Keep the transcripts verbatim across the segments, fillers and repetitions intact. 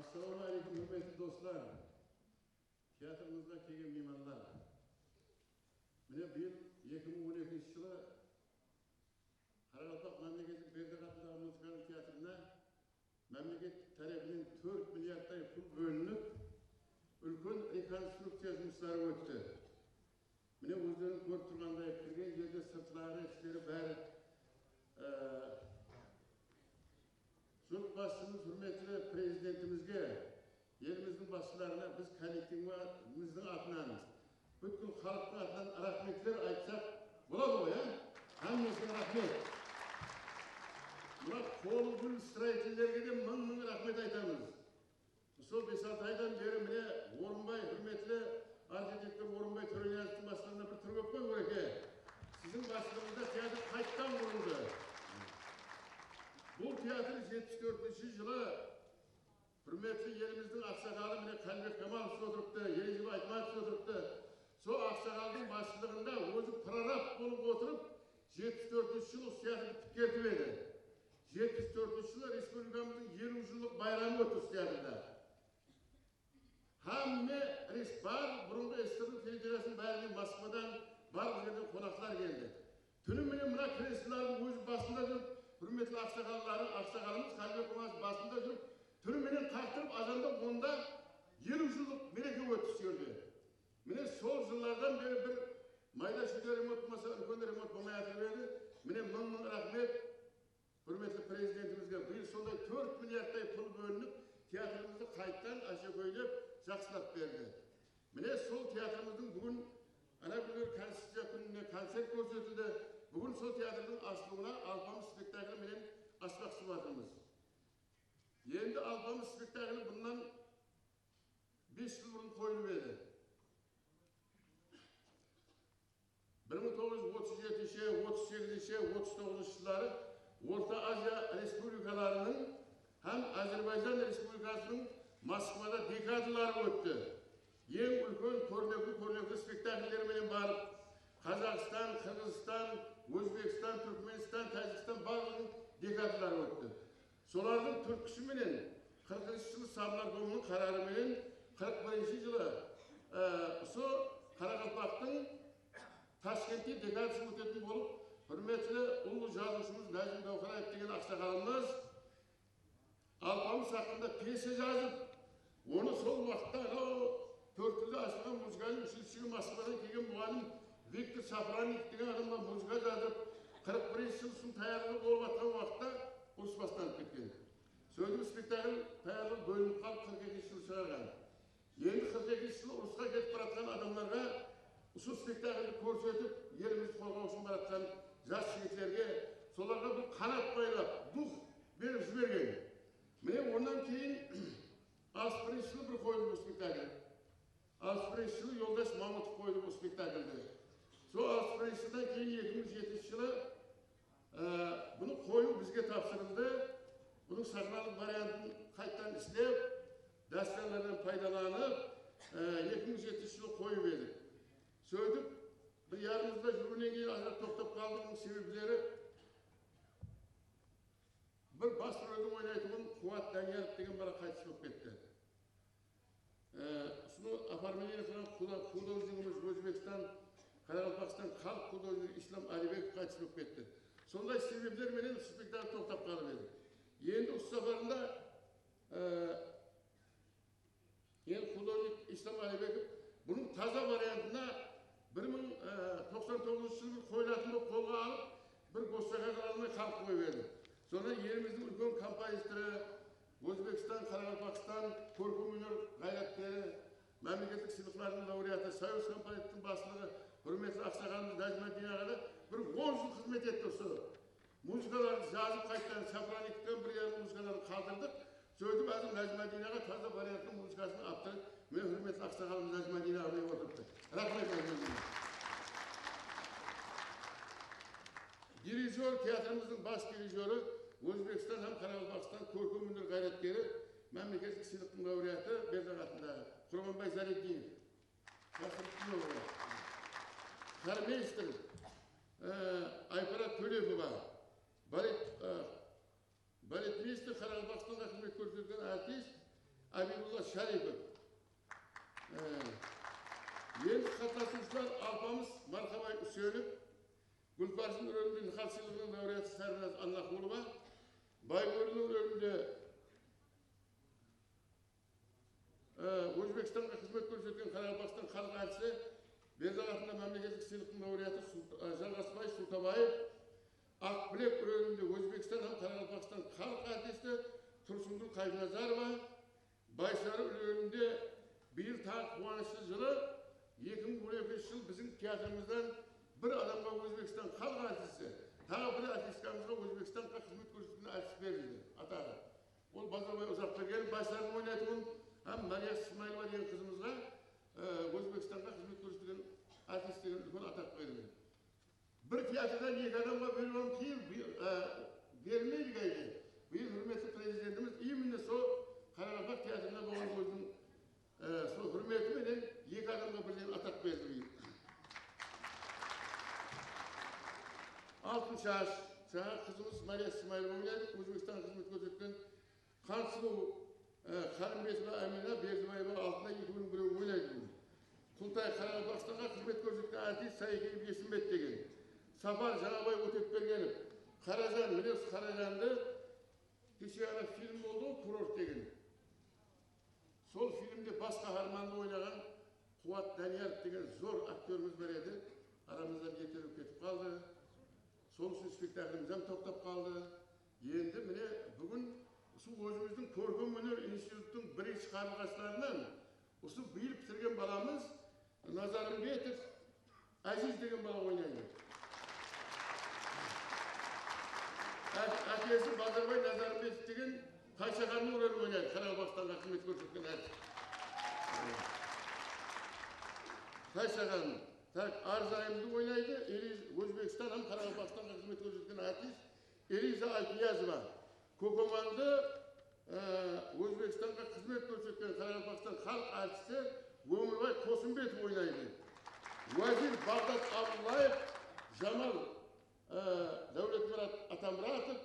Assalawma áleykum, húrmetli doslar, teatrımızǵa kelgen miymanlar. Mine, bıyıl eki mıń on ekinshi jılı Qaraqalpaq mámleketlik Berdaq atındaǵı muzıkalı teatrına mámleket tárepinen tórt milliardtay pul bólinip, úlken rekonstrukciya jumısları ótti. Mine, ózleriń kórip turǵanday, kirgen jerde sırtları, ishleri bári, e, jurt basshımız, húrmetli Prezidentimizge, elimizdiń basshılarına biz kollektivimizdiń atınan, pútkil xalıqtıń atınan raxmetler aytsaq boladı ǵoy, á? Hámmesine raxmet. Mına qolı gúl stroitellerge de mıń-mıń raxmet aytamız. Sol bes-altı aydan beri mine Orınbay, húrmetli arxitektor Orınbay Tóreniyazovtıń basshılığında bir túrgep qoy, Óreke. Siziń basshılıǵıńızda teatr qayttan qurıldı. Bul teatr jetpis tórtinshi jılı húrmetli elimizdiń aqsaqalı mine Qálibek Kamalov otırıptı, Elejep Aytmatovich otırıptı. Sol aqsaqaldıń basshılıǵında ózi prorab bolıp otırıp, jetpis tórtinshi jılı usı teatrdi pitkertip edi. Jetpis tórtinshi jılı respublikamızdıń eliw jıllıq bayramı ótti usı teatrda. Hámme res-, bar, burınǵı S S S R-dıń territoriyasınıń bárinen Moskvadan, barlıq jerden qonaqlar keldi. Túni menen mına kreslolardıń ózi basında júrip, húrmetli aqsaqalları, aqsaqalımız Qálibek Qumaz basında júrip, túni menen qaqtırıp, azanda onda eliw jıllıq mereke ótti usı jerde. Mine, sol jıllardan beri bir mayda-shúyde remont bolmasa, úlken remont bolmay atırıp edi. Mine, mıń-mıń raxmet. Húrmetli Prezidentimizge bıyıl sonday tórt milliardtay pul bólinip, teatrımızdı qayttan áshekóylep, jaqsılap berdi. Mine, sol teatrımızdıń búgin ana kúnler Konstituciya kúnine koncert kórsetildi. Búgin sol teatrdıń ashılıwına Alpamıs spektakli menen ashpaqshı bolıp atırmız. Endi Alpamıs spektakli bunnan bes jıl burın qoyılıp edi. Bir mıń toǵız júz otız jetinshi, otız segizinshi, otız toǵızınshı jılları Orta Aziya respublikalarınıń hám Ázerbayjan Respublikasınıń Moskvada dekadaları ótti. Eń úlken, kórnekli, kórnekli spektaklleri menen barıp, Qazaqstan, Qırǵızstan, Ózbekstan, Túrkmenstan, Tájikstan barlıǵınıń dekadaları ótti. Solardıń túrtkisi menen qırqınshı jılı Savlar domınıń qararı menen qırq birinshi jılı, e, usı Qaraqalpaqtıń Tashkentte dekadası ótetin bolıp, húrmetli ullı jazıwshımız Nájim Dáwxanaev degen aqsaqalımız Alpamıs haqqında pyesa jazıp, onı sol waqıtta anaw Tórtkúlde ashılǵan muzıkalnıy uchilishe Moskvadan kelgen muǵallim Viktor Safrannikov degen adamǵa muzıka jazıp, qırq birinshi jıl ushın tayarlıq bolıp atqan waqıtta urıs baslanıp ketken. Sóytip spektakl tayarlıǵı bólinip qalıp, qırq ekinshi jıl shıǵarǵan. Endi qırq ekinshi jıl urısqa ketip baratqan adamlarǵa usı spektakldi kórsetip, elimizdi qorǵaw ushın baratqan jas jigitlerge, solarǵa bir qanat baylap, duh berip jibergen. Mine, onnan keyin alpıs birinshi jılı bir qoyıldı bul spektakl. Alpıs birinshi jılı Yoldash Mamutov qoydı bul spektakldi. Sol alpıs birinshi jıldan keyin eki mıń jetinshi jılı, e, bunı qoyıw bizge tapsırıldı. Bunıń saxnalıq variantın qaytadan islep, dástanlardan paydalanıp, e, eki mıń jetinshi jılı qoyıp edik. Sóytip, bir yarım jılda júriwinen keyin azıraq toqtap qaldı. Bunıń sebepleri Bir bas roldi oynaytuǵın Quwat Dániyarov degen bala qaytıs bolıp ketti. E, usını oformlenie qılǵan huda-, xudojnigimiz Ózbekstan, Qaraqalpaqstan xalıq xudojnigi Islam Alibekov qaytıs bolıp ketti. Sonday sebepler menen usı spektakl toqtap qalıp edi. Endi usı saparında, e, Endi xudojnik Islam Alibekov bunıń taza variantına bir mıń toqsan toǵızınshı jılı bir qoyılatın bolıp qolǵa alıp, bir gossakaz almay qalqıp qoyıp edi. Sonnan elimizdiń úlken kompozitorı, Ózbekstan, Qaraqalpaqstan kórkem óner ǵayratkeri, mámleketlik sıylıqlardıń laureatı, Soyuz kompozitordıń baslıǵı, húrmetli aqsaqalımız Nájimaddin aǵa da bir on jıl xızmet etti usı. Muzıkalardı jazıp, qaytadan Safrannikovtan bir yarım muzıkalardı qaldırdıq. Sóytip, házir Nájimaddin aǵa taza varianttıń muzıkasınıń avtorı, mine, húrmetli aqsaqalımız Nájimaddin aǵa mine otırıptı. Raxmet, Nájimaddin aǵa. Dirijyor, teatrımızdıń bas dirijyorı, Ózbekstan hám Qaraqalpaqstan kórkem óner ǵayratkeri, mámleketlik sıylıqtıń laureatı Berdaq atındaǵı Qurmanbay Zaretdinov. Jaqsı bilip turma oǵan. Xormeyster, e, Ayparat Tólepova, balet, e, baletmeyster, Qaraqalpaqstanda xızmet kórsetken artist, Ábibulla Sháripov. E, endi qatnasıwshılar Alpamıs Marqabay Úsenov, Gúlparshın rólinde Nıxal sıylıǵınıń laureatı Sárnaz Annaxulova, Baybóri rólinde, e, Ózbekstanǵa xızmet kórsetken Qaraqalpaqstan xalıq artisti, Berdaq atındaǵı mámleketlik sıylıqtıń laureatı Sult-, e, Jalǵasbay Sultabaev, Aqbilek rólinde Ózbekstan hám Qaraqalpaqstan xalıq artisti Tursıngúl Qayıpnazarova, Baysarı rólinde bıyıl taǵı quwanıshlı jılı, eki mıń on ekinshi jıl biziń teatrımızdan bir adamǵa Ózbekstan xalıq artisti, taǵı bir artistkamızǵa Ózbekstanǵa xızmet kórsetken artist berildi ataǵı. Ol Bazarbay Uzaqbergenov Baysarıda oynaytuǵın hám Máriyas Ismailova degen qızımızǵa, e, Ózbekstanǵa xızmet kórsetken artist degen úlken ataq berildi. Bir teatrdan eki adamǵa berip alıp, keyin bıyıl, e, berilmeydi ǵáyde. Bıyıl húrmetli Prezidentimiz именно sol Qaraqalpaq teatrına bolǵan óziniń, e, sol húrmeti menen eki adamǵa birden ataq berdi bıyıl. Altın shash, jańa qızımız Mariya Ismailova oynaydı, Ózbekstanǵa xızmet kórsetken. Qansulıw, e, Qálimbetova Ámina, Berdibaeva Altınay, ekewidiń birewi oynaydı bul. Qultay, Qaraqalpaqstanǵa xızmet kórsetken artist Saykeev Esimbet degen. Sapar, Jańabay Ótepbergenov. Qarajan, mine usı Qarajandı, keshe ǵana film boldı ǵoy, Kurort degen. Sol filmde bas qaharmandı oynaǵan Quwat Dániярov degen zor aktyorımız bar edi. Aramızdan erteroq ketip qaldı. Sol ushın spektaklimiz hám toqtap qaldı. Endi mine búgin usı ózimizdiń kórkem óner institutıń birinshi qarılǵaslarınan usı bıyıl pitirgen balamız Nazarımbetov Áziz degen bala oynaydı. Á-, ákesi Bazarbay Nazarımbetov degen Tayshaxannıń rolin oynaydı. Qaraqalpaqstanǵa xızmet kórsetken artist. Tayshaxan. Tak, Arzayımdı oynaydı. Eliz-, Ózbekstan hám Qaraqalpaqstanǵa xızmet kórsetken artist Eliza Aytniyazova. Kókomandı, e, Ózbekstanǵa xızmet kórsetken Qaraqalpaqstan xalıq artisti Ómirbay Qosımbetov oynaydı. Wázir Baǵdat Abdullaev, Jamal, e, Dáwletmurat Atamuratov,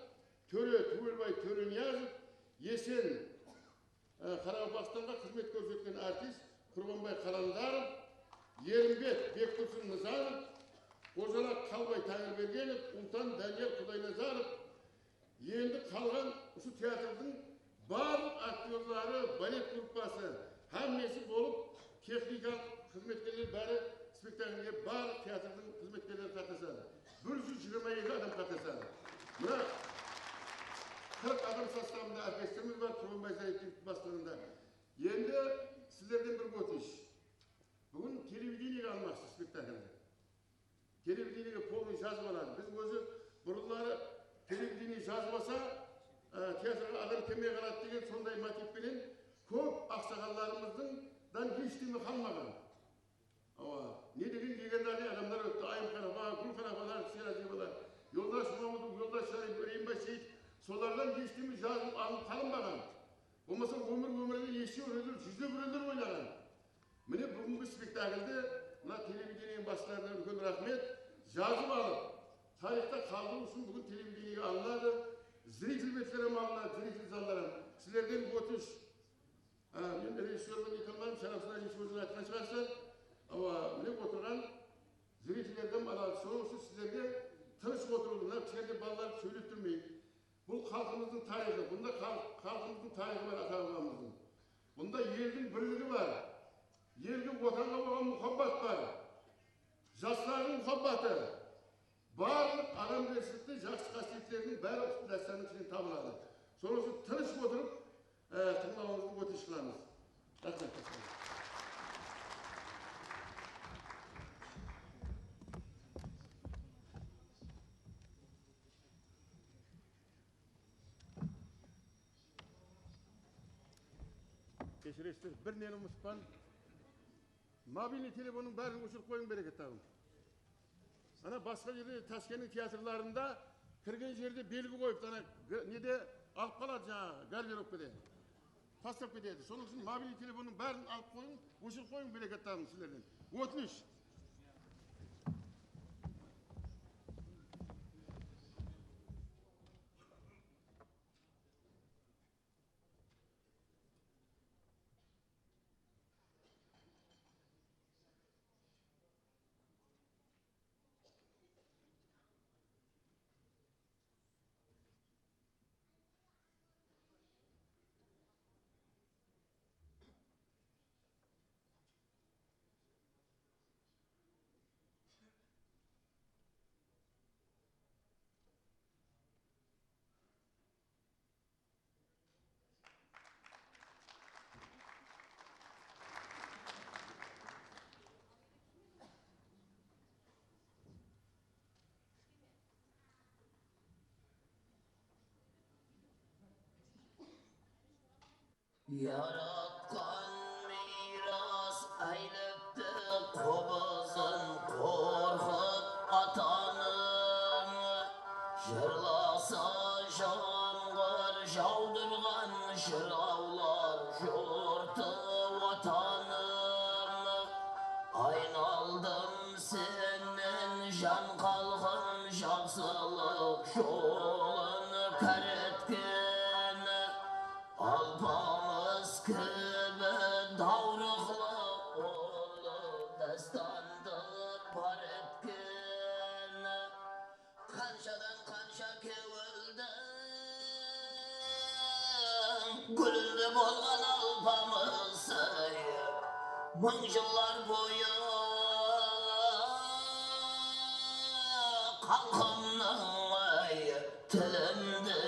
Tóre Túwelbay Tóreniyazov, Esen, e, Qaraqalpaqstanǵa xızmet kórsetken artist Qurbanbay Qalandarov, Erimbet Bektursın Nızanov, Xojalaq Qalbay Táńirbergenov, Ultan Dániyar Qudaynazarov, endi qalǵan usı teatrdıń barlıq aktyorları, balet gruppası, hámmesi bolıp, texnikalıq xızmetkerler bári spektaklge barlıq teatrdıń xızmetkerleri qatnasadı. Bir júz jigirma eki adam qatnasadı. Mına qırq adam sostavında orkestrimiz bar, Qurbanbay Zayıtdinov baslıǵında. Endi sizlerden bir ótinish. Búgin televideniege almaqshı spektakldi. Televideniege polnıy jazıp aladı. Biz ózi burınları televidenie jazıp alsa, e, teatrǵa adam kelmey qaladı degen sonday motiv penen kóp aqsaqallarımızdıń dan hesh neme qalmaǵan. Awa, ne degen legendariy adamlar ótti. Ayım Qarafa, Gúl Qarafalar, Siyraziyevalar, Yoldash Mamutov, Yoldash Sharipov, Reyimbay Seyitov, solardan hesh neme jazılıp alınıp qalınbaǵan. Bolmasa ómir ómirinde neshe roller, júzlep roller oynaǵan. Mine búgingi spektakldi mına televidenieniń baslılarına úlken raxmet. Jazıp alıp, tariyxta qaldırıw ushın búgin televideniege alınadı. Zritel betler hám alınadı, zritel zallar hám. Sizlerden ótinish. Á, men rejissyorman deytolmayman, Sharafsın Aziz óziń aytqan shıǵarsız. Awa, mine otırǵan zritellerden aladı. Sonıń ushın sizlerge tınısh otırıwdı, mına kishkentay balalardı sóylettirmey. Bul xalqımızdıń tariyxı, bunda xal-, xalqımızdıń tariyxı bar, ata-babamızdıń. Bunda eldiń birligi bar, elge, Watanǵa bolǵan muhabbat bar, jaslardıń muhabbatı, barlıq adamgershilikti, jaqsı qásiyetlerdiń bári usı dástanıń ishinen tabıladı. Sonıń ushın tınısh otırıp, e, tıńlawıńızdı ótinish qılamız. Raxmet. Keshiresiz, bir neni umıtpan. Mobilniy telefonnıń bárin óshirip qoyıń, Bereket taǵım. Ana, basqa jerde, Tashkentniń teatrlarında kirgen jerde belgi qoyıptı, ana, g-, nede alıp qaladı jańaǵı garderobkada. Taslap ketedi. Sonıń ushın mobilniy telefonnıń bárin alıp qoyıń, óshirip qoyıń, Bereket taǵım, sizlerden ótinish. Yaratqan miyras áylekti qobızın qorqıp atanıń. Jırlasa jamǵır jawdırǵan jırawlar jurtı watanıń. Aynaldım sennen jan xalqım jaqsılıq jolın káretken. Alpamıs kibi dawrıqlı ullı dástandı bar etken. Qanshadan qansha kewildiń gúlinde bolǵan Alpamıs, ey, mıń jıllar boyı xalqımnıń, ey, tilinde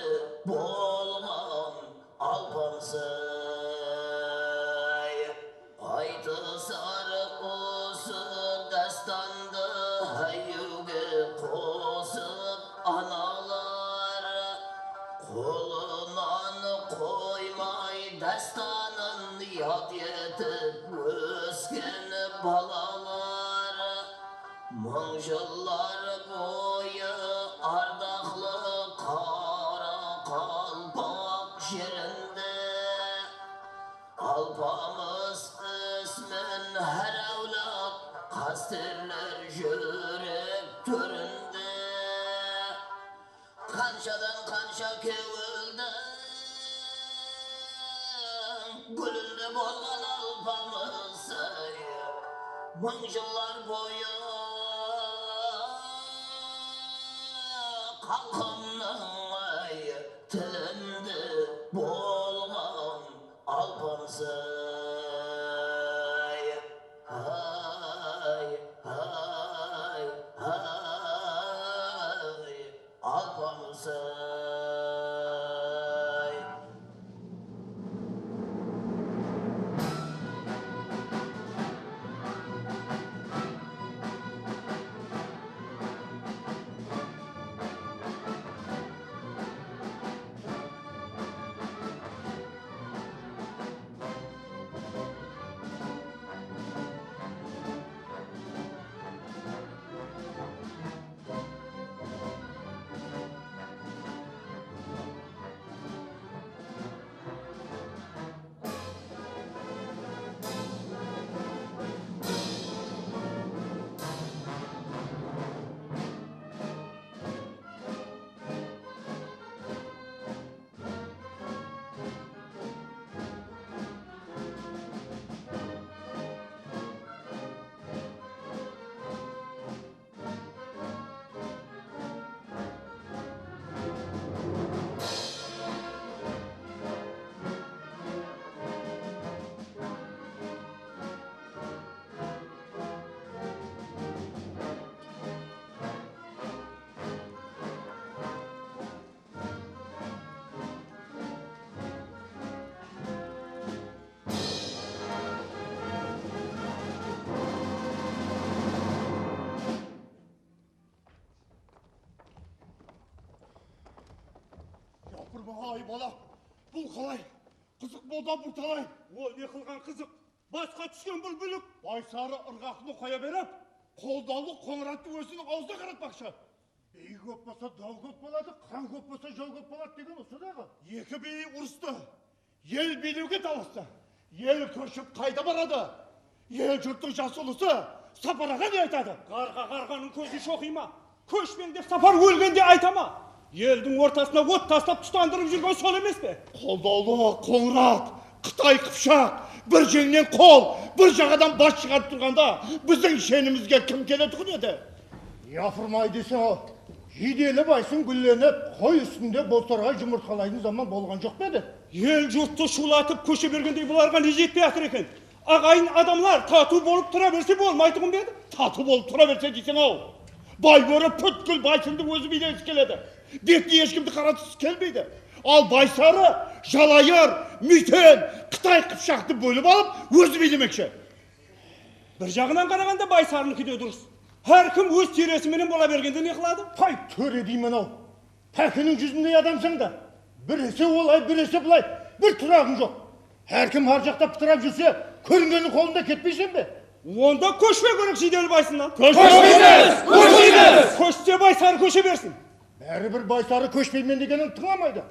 bolǵan Alpamıs, ey. Aytısar usı dástandı háyyuge qosıp analar, qolınan qoymay dástanın yad etip ósken balalar. Mıń jıllar boyı ardaqlı qaraqalpaq jerinde Alpamıs ismin hár áwlad qásterler júrek tórinde. Qanshadan qansha kewildiń gúlinde bolǵan Alpamıs, ey, mıń jıllar boyı xalqımnıń, ey, tilinde bolǵan Alpamıs, ey, ay, ay, ay, Alpamıs, ey. Yapırma-ay, bala, bul qalay? Qızıq boldı-aw bir talay. Ol ne qılǵan qızıq? Basqa túsken bir búlik. Baysarı ırǵaqtı qoya berip, qoldawlı Qońırattı óziniń awzına qaratpaqshı. Biy kóp bolsa, daw kóp boladı, qan kóp bolsa, jaw kóp boladı degen usı daǵı. Eki biy urıstı, el biylewge talastı. El kóship qayda baradı? El-jurttıń jas ulısı Sapar aǵa ne aytadı? Ǵarǵa ǵarǵanıń kózin shoqıy ma? Kóshpeń dep Sapar ólgende ayta ma? Eldiń ortasına ot taslap, tutandırıp júrgen sol emes pe? Qoldawlı Qońırat, Qıtay Qıpshaq, bir jeńnen qol, bir jaǵadan bas shıǵarıp turǵanda, biziń shenimizge kim keletuǵın edi? Yapırmay deseń-aw, jiydelep aysın gúllenip, qoy ústinde boztorǵay jumırtqalaytın zaman bolǵan joq pa edi? El-jurttı shuwlatıp kóshe bergendey bularǵa ne jetpey atır eken? Aǵayin adamlar tatıw bolıp tura berse bolmaytuǵın ba edi? Tatıw bolıp tura berse deyseń-aw. Baybóri pútkil Baysındı ózi biylegisi keledi. Betine hesh kimdi qaratqısı kelmeydi. Al Baysarı, Jalayır, Múyten, Qıtay Qıpshaqtı bólip alıp ózi biylemekshi. Bir jaǵınan qaraǵanda Baysarınıki de durıs. Hár kim óz tiyresi menen bola bergende ne qıladı? Hay, tóre deymen-aw. Pákiniń júzindey adamsań da. Birese olay, birese bılay. Bir turaǵıń joq. Hár kim hár jaqta pıtırap júrse, kóringenniń qolında ketpeysen be? Onda kóshpew kerek Jiydeli Baysınnan. Kóshpeymiz! Kóshpeymiz! Kóshse Baysarı kóshe bersin. Báribir Baysarı kóshpeymen degenin tıńlamaydı.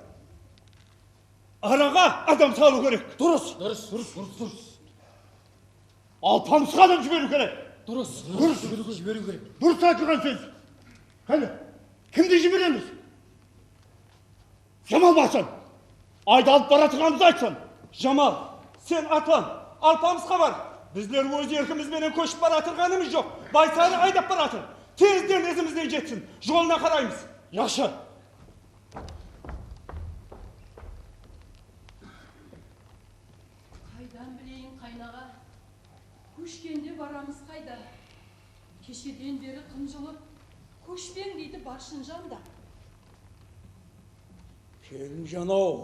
Araǵa adam salıw kerek. Durıs. Durıs, durıs, durıs, durıs. Alpamısqa adam jiberiw kerek. Durıs, durıs, durıs, jiberiw kerek. Durıs aytılǵan sóz. Qáne, kimdi jiberemiz? Jamal barsın. Ayda alıp baratırǵanımızdı aytsın. Jamal, sen atlan, Alpamısqa bar. Bizler óz erkimiz benen kóship baratırǵanımız joq. Baysarı aydap baratır. Tezden izimizden jetsin. Jolına qaraymız. Jaqsı. Qaydan bileyin, qaynaǵa, kóshkende baramız qayda? Kesheden beri qınjılıp, kóshpeń deydi Barshınjan da. Kelinjan-aw,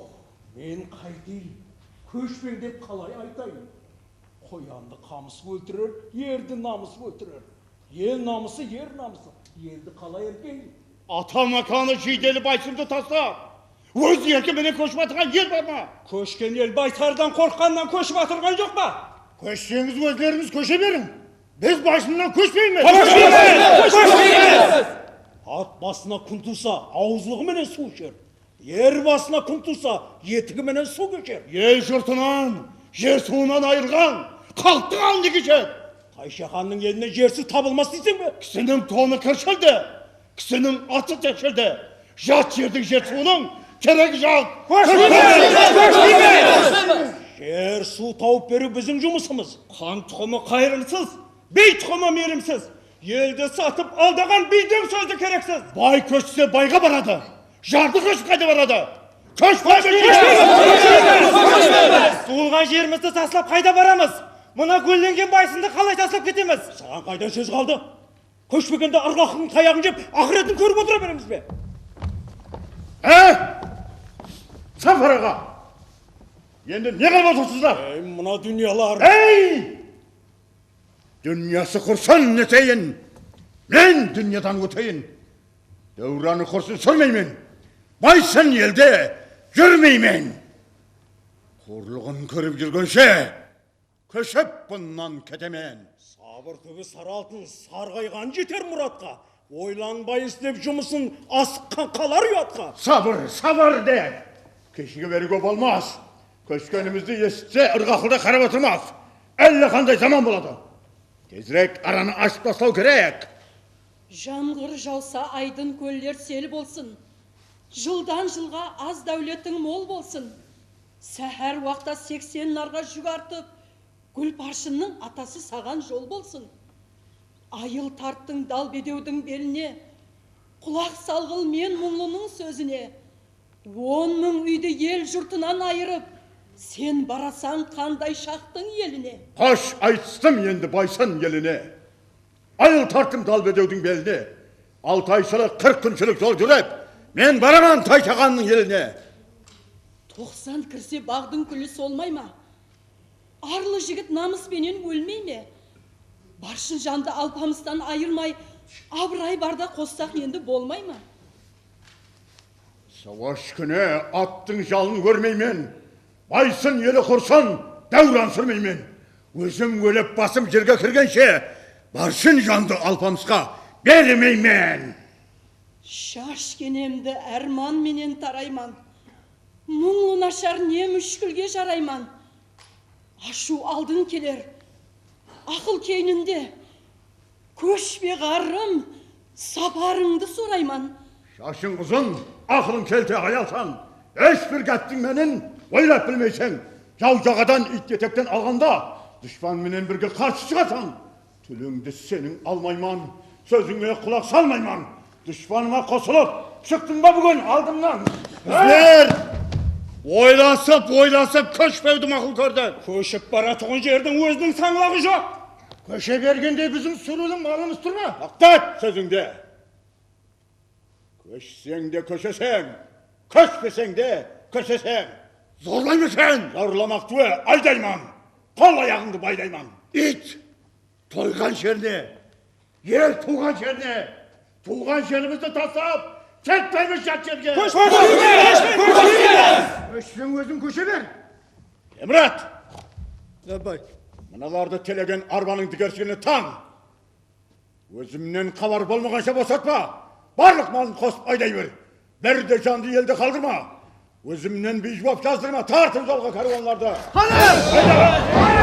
men qayteyim, kóshpeń dep qalay aytayın? Qoyandı qamıs óltirer, erdi namıs óltirer. El namısı, er namısı, eldi qalay erkeyin? Ata mákanı Jiydeli Baysındı taslap, óz erki menen kóship atırǵan el bar ma? Kóshken el Baysarıdan qorqqannan kóship atırǵan joq pa? Kóshseńiz, ózlerińiz kóshe beriń. Biz Baysınnan kóshpeymiz! Kóshpeymiz! Kóshpeymiz! At basına kún tuwsa, awızlıǵı menen suw isher. Er basına kún tuwsa, etigi menen suw kesher. El-jurtınan, jer-suwınan ayırǵan xalıqtıń aldı kesher. Tayshaxannıń elinen jersiz tabılmas deyseń be? Kisiniń tonı kirshildi, kisiniń atı tekshildi. Jat jerdiń jer-suwınıń keregi joq. Kóshpeymiz! Kóshpeymiz! Jer-suw tawıp beriw biziń jumısımız. Xan tuqımı qayırımsız, bey tuqımı miyrimsiz. Eldi satıp aldaǵan biydiń sózi kereksiz. Bay kóshse bayǵa baradı, jardı kóship qayda baradı? Kóshpeymiz! Tuwılǵan jerimizdi taslap qayda baramız? Mına gúllengen Baysındı qalay taslap ketemiz? Saǵan qaydan sóz qaldı? Kóshpegende ırǵaqlıqtıń tayaǵın jep, aqıretin kórip otıra beremiz be? He? Sapar aǵa! Endi ne qılıp otırsızlar? Ey, mına dúnyalar! Ey! Dúnyası qursın neteyin, men dúnyadan óteyin. Dáwranı qursın súrmeymen, Baysın elde júrmeymen. Qurlıǵın kórip júrgenshe, kóship bunnan ketemen. Sabır túbi sarı altın, sarǵayǵan jeter muratqa. Oylanbay islep jumısın asıqqan qalar uyatqa. Sabır, sabır de! Keshige beriwge bolmas. Kóshkenimizdi esitse, ırǵaqlı da qarap otırmas. Álle qanday zaman boladı. Tezirek aranı ashıp taslaw kerek. Jamǵır jawsa, aydın kóller sel bolsın. Jıldan jılǵa az dáwletiń mol bolsın. Sáhár waqta seksen narǵa júk artıp, Gúlparshınnıń atası saǵan jol bolsın. Ayıl tarttıń dal bedewdiń beline, qulaq salǵıl men muńlınıń sózine. On mıń úydi el-jurtınan ayırıp, sen barasań qanday shaqtıń eline? Xosh, aytıstım endi Baysın eline. Ayıl tarttım dal bedewdiń beline. Altı ay shılık, qırq kúnshilik jol júrip, men baraman Tayshaxannıń eline. Toqsan kirse, baǵdıń gúli solmay ma? Arlı jigit namıs penen ólmey me? Barshınjandı Alpamıstan ayırmay, abıray barda qossaq endi bolmay ma? Sawash kúni attıń jalın órmeymen, Baysın eli qursın, dáwran súrmeymen. Ózim ólip, basım jerge kirgenshe, Barshınjandı Alpamısqa bermeymen. Shash kenemdi árman menen tarayman. Muńlı nashar ne múshkilge jarayman. Ashıw aldın keler, aqıl keyninde. Kóshpe, ǵarrım, saparıńdı sorayman. Shashıń uzın, aqılıń kelte, hayalsań. Hesh bir gáptiń mánin oylap bilmeyseń. Jaw jaǵadan, iyt etekten alǵanda, dushpan menen birge qarsı shıǵasań. Tileńdi seniń almayman, sózińe qulaq salmayman. Dushpanıma qosılıp shıqtıń ba búgin aldımnan? Bizler oylasıp, oylasıp kóshpewdi maqul kórdik. Kóship baratuǵın jerdiń óziniń sańlaǵı joq. Kóshe bergende biziń súrili malımız tur ma? Toqtat sózińdi. Kóshseń de kósheseń, kóshpeseń de kósheseń. Zorlayma sen! Zorlamaq túwe, aydayman. Qol-ayaǵıńdı baydayman. Iyt! Toyǵan jerine, el tuwǵan jerine, tuwǵan jerimizdi taslap, ketpeymiz jat jerge! Kóshpeymiz! Kóshpeymiz! Kóshseń, óziń kóshe ber! Imrat! Abbay. Mınalardı telegen arbanıń digershiligine tań! Ózimnen xabar bolmaǵansha bosatpa! Barlıq malın qosıp ayday ber! Bir de jandı elde qaldırma! Ózimnen biyjuwap jazdırma! Tartıń zolǵa kárwanlardı! Qáne!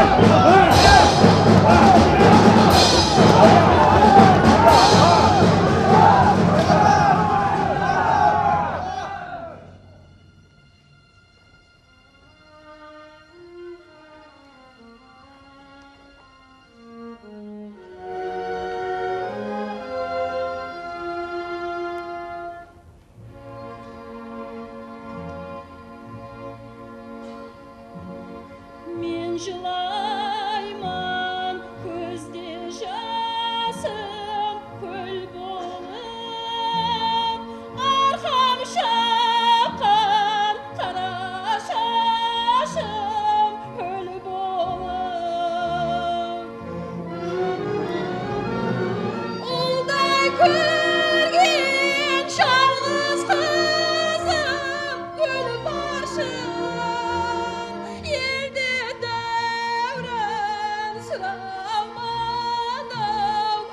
Men jılayman, kózde jasım kól bolıp, arqam shaqqan qara shashım kól bolıp. Ulday kórgen jalǵız qızım kól barshın, elde dáwran suraman-aw.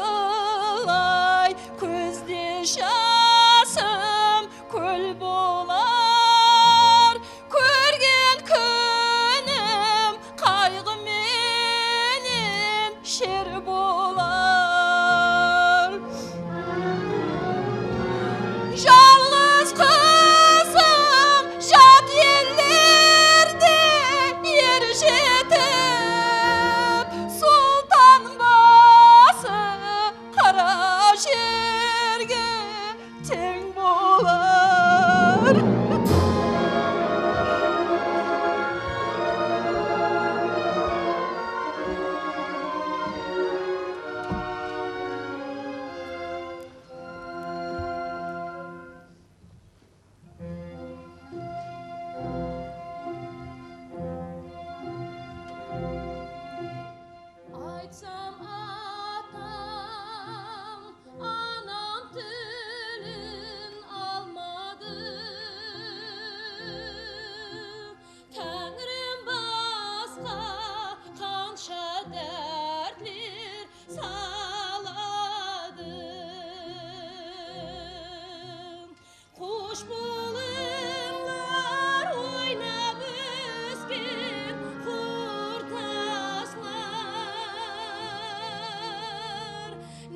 Jılay-jılay kózde jasım kól bolar, kórgen kúnim qayǵı menen sher bolar. Jalǵız qızım jat ellerde er jetip, sultan bası qara jerge teń bolar. Aytsam, atam, anam tilin almadı. Táńrim basqa qansha dártler saladı. Xosh bolıńlar, oynap ósken qurtaslar.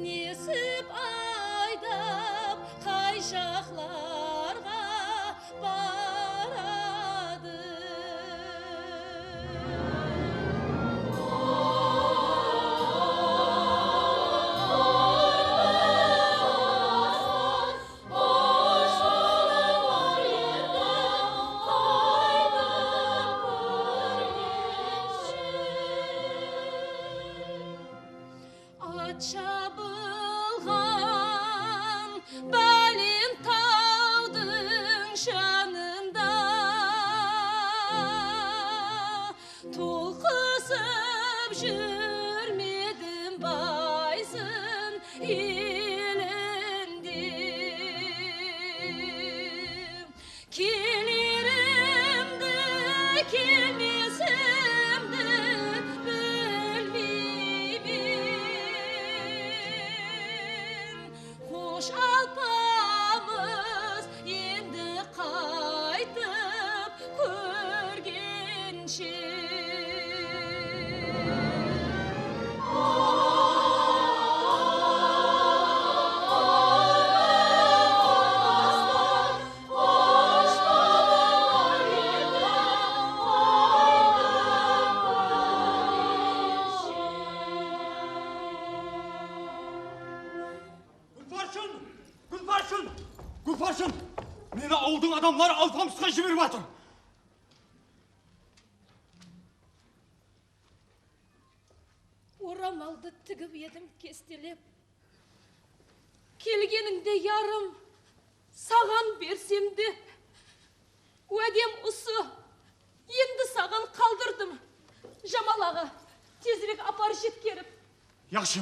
Nesip aydap, qay jaqlarǵa baradı? At shabılǵan bálent tawdıń janında tolqısıp júrmedim Bayzın elinde. Kelerimdi, kelmesimdi bilmeymen. Xosh, Alpamıs, endi qaytıp kórgenshe. Gúlparshın! Gúlparshın! Gúlparshın! Meni awıldıń adamları Alpamısqa jiberip atır. Oramaldı tigip edim kestelep. Kelgenińde yarım, Saǵan bersem de, wádem usı. Endi saǵan qaldırdım. Jamal aǵa, tezirek apar jetkerip. Yaqshı.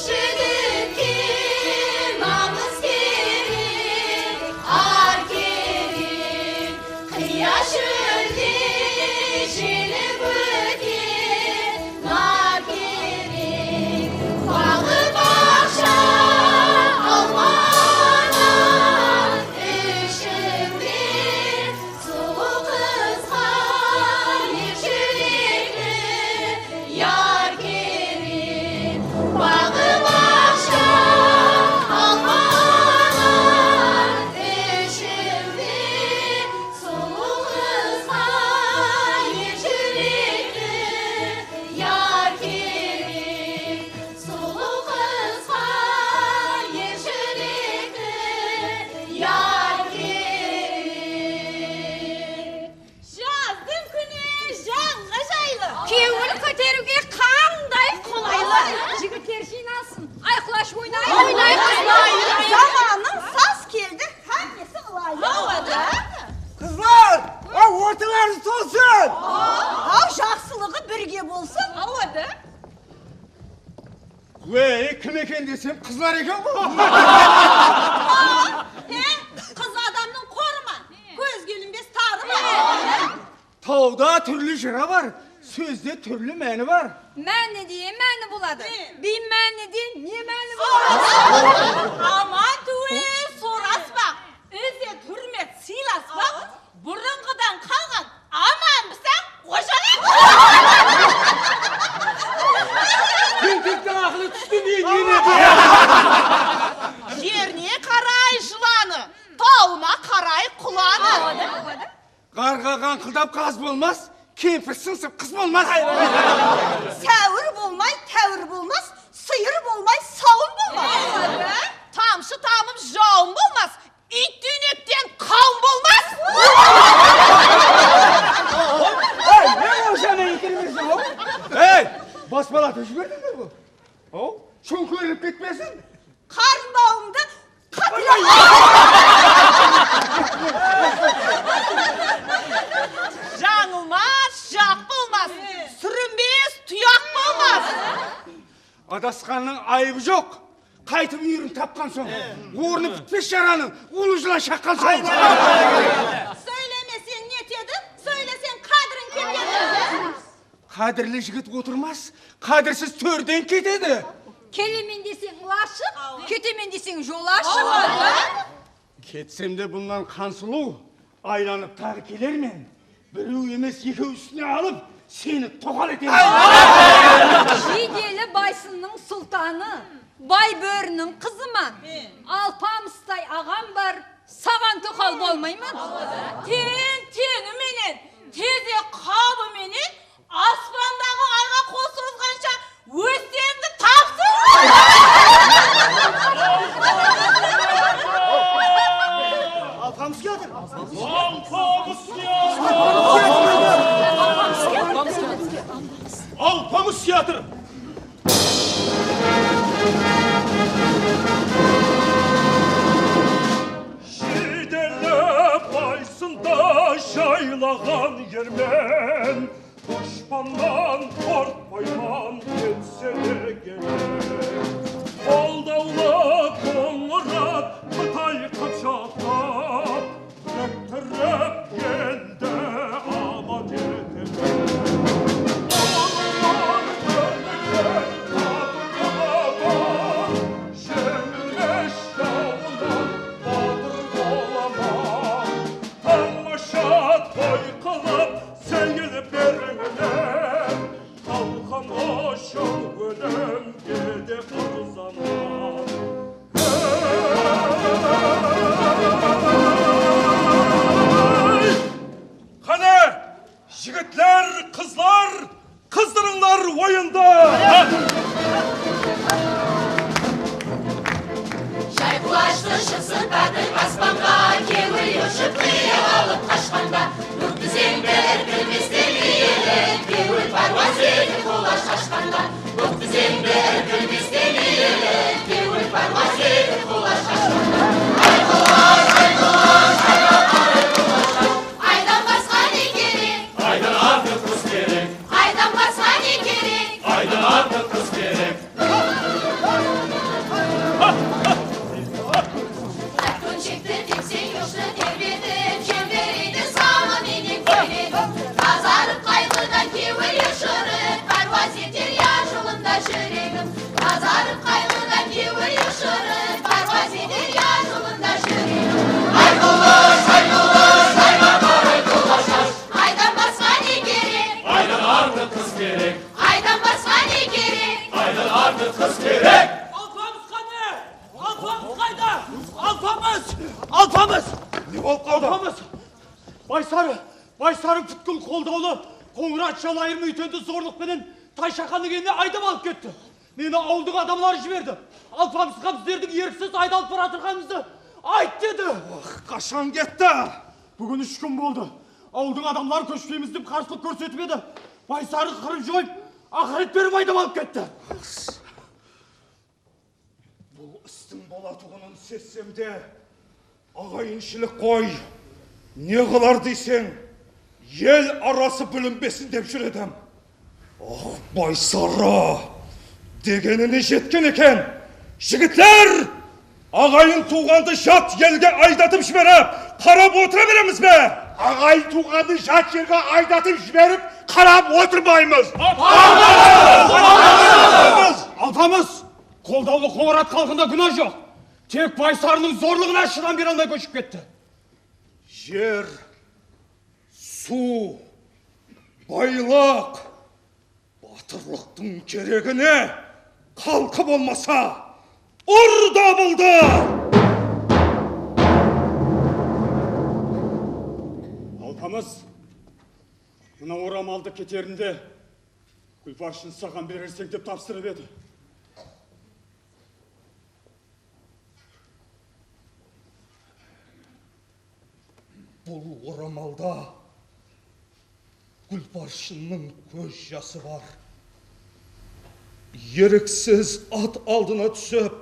Jigitke namıs kerek, ar kerek, qıya shólde jelip ótken nar kerek. Baǵı-baqsha, alma-nar ishinde sulıw qızǵa er júrekli yar kerek. Baǵı-baqsha, alma-nar ishinde sulıw qızǵa er júrekli yar kerek. Sulıw qızǵa er júrekli yar kerek. Jazdıń kúni janǵa jaylı. Kewil kóteriwge qanday qolaylı. Jigitler jıynalsın. Ayqlash oynayıq, oynayıq, oynayıq. Zamanıń saz keldi, hámmesi ılayıq. Awa da. Qızlar, aw, ortalarıńız tolsın. Aw, jaqsılıǵı birge bolsın. Awa da. Wey, kim eken desem, qızlar eken ǵoy. He, qız adamnıń qorı ma? Kózge ilinbes tarı ma? Tawda túrli jıra bar, sózde túrli máni bar. Mánide máni boladı. Biymáni de ne máni boladı? Aman túwe soraspaq, izet, húrmet, sıylaspaq, burınǵıdan qalǵan amanbısań, xojalıq! Tentektiń aqılı tústi ne, ne, ne? Jerine qaray jılanı, tawına qaray qulanı. Ǵarǵa ǵańqıldap ǵaz bolmas, kempir sıńsıp qız bolmas. Sáwir bolmay táwir bolmas, sıyır bolmay sawın bolmas. Tamshı tamıp jawın bolmas, iyt túynekten qawın bolmas. Ey, ne bolsa ne ekenin bilseń, aw? Ey, baspalatı jiberdińler ǵoy. Aw, shóńkerilip ketpesin. Qarındawıńdı qatıraq. Jańılmas jaq bolmas, súrinbes tuyaq bolmas. Adasqannıń ayıbı joq. Qaytıp úyirin tapqan soń, ornı pitpes jaranıń uwlı jılan shaqqan soń. Sóylemeseń netedi, sóyleseń qádirin ketedi. Qádirli jigit otırmas, qádirsiz tórden ketedi. Kelemen deseń, ılashıq, ketemen deseń, jol ashıq. Ketsem de bunnan, Xansuluw, aylanıp taǵı kelermen. Birew emes, ekew ústine alıp, seni toqal etemen. Jiydeli Baysınnıń sultanı, bay bóriniń qızıman. Alpa bolmayman. Teń teńi menen, tezek qabı menen aspandaǵı ayǵa qol sozǵansha ósteńdi tapsın! Alpamıs kiyatır! Alpamıs kiyatır! Alpamıs kiyatır! Jideli baysında jaylaǵan ermen, dushpannan qorqpayman, kelse de geler. Qoldawlı Qońırat Qıtay qıpshaqtap, biriktirip eldi abat etemen. Urıwlar birikken batırlıǵı bar, jeńilmes jawınan batır bolaman. Tamasha toy qılıp, seyil berińler, xalqım ushın ólimge de arzaman. Ey! Qáne, jigitler, qızlar, qızdırıńlar oyındı! Jay qulashtı shırsıtpatıp aspanǵa, kewil ushıp qıyıq alıp qashqanda, kók tizeńdi irkilmesten iyelep, kewil párwaz ete qulash qashqanda. Kók tizeńdi irkilmesten iyelep, kewil párwaz ete qulash qashqanda. Ay qulash, ay qulash, ayǵa qaray qulash qash. Aydan basqa ne kerek? Aydan artıq qız kerek. Aydan basqa ne kerek? Aydan artıq qız kerek. Karton shekti tepseń, yoshti terbetip, jembereydi samı menen kóylegim. Tazarıp qayǵıdan kewil ushırıp, párwaz eter yar jolında júregim. Tazarıp qayǵıdan kewil ushırıp, párwaz eter yar jolında júregim. Ay qullash, ay qullash, ayǵa qaray qullashqash. Aydan basqa ne kerek? Aydan artıq qız kerek. Aydan basqa ne kerek? Aydan artıq qız kerek. Alpamıs qáne? Alpamıs qayda? Alpamıs! Alpamıs! Ne bolıp qaldı? Alpamıs! Baysarı, Baysarı pútkil qoldawlı Qońırat jalayırım úytendi zorlıq penen Tayshaxannıń eline aydap alıp ketti. Meni awıldıń adamları jiberdi. Alpamısqa bizlerdiń erksiz aydalıp baratırǵanımızdı ayt dedi. Wah, qashan ketti? Búgin úsh kún boldı. Awıldıń adamları kóshpeymiz dep qarsılıq kórsetip edi. Baysarı qırıp joyıp, aqıret berip aydap alıp ketti. Bul istiń bolatuǵının sezsem de, aǵayinshilik qoy, ne qılar deyseń, el arası bilinbesin dep júr edim. Ax, Baysarı degenine jetken eken. Jigitler, aǵayin tuwǵandı jat elge aydatıp jiberip, qarap otıra beremiz be? Aǵayin tuwǵandı jat elge aydatıp jiberip, qarap otırmaymız. Alpamıs! Qoldawlı Qońırat xalqında gúna joq. Tek Baysarınıń zorlıǵına shıdam bere almay kóship ketti. Jer, suw, baylıq, batırlıqtıń keregi ne? Xalqı bolmasa, ur dabıldı! Alpamıs, mına oramaldı keterinde Gúlbarshın saǵan bererseń dep tapsırıp edi. Bul oramalda Gúlbarshınnıń kóz jası bar. Eriksiz at aldına túsip,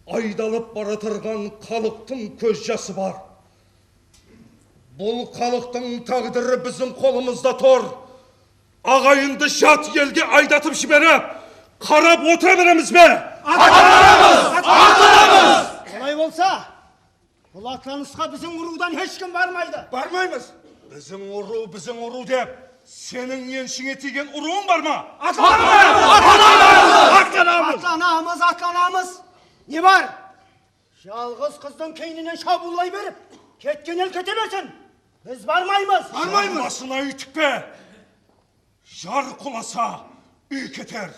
aydalıp baratırǵan xalıqtıń kóz jası bar. Bul xalıqtıń táǵdiri biziń qolımızda tur. Aǵayındı jat elge aydatıp jiberip, qarap otıra beremiz be? Atlanamız! Atlanamız! Olay bolsa, bul atlanısqa biziń urıwdan hesh kim barmaydı. Barmaymız. Biziń urıw, biziń urıw dep, seniń enshińe tiygen urıwıń bar ma? Atlanamız! Atlanamız! Atlanamız! Atlanamız, atlanamız! Ne bar? Jalǵız qızdıń keyninen shabıwıllay berip, ketken el kete bersin. Biz barmaymız. Barmaymız. Jar basına úytip pe? Jar qulasa, úy keter.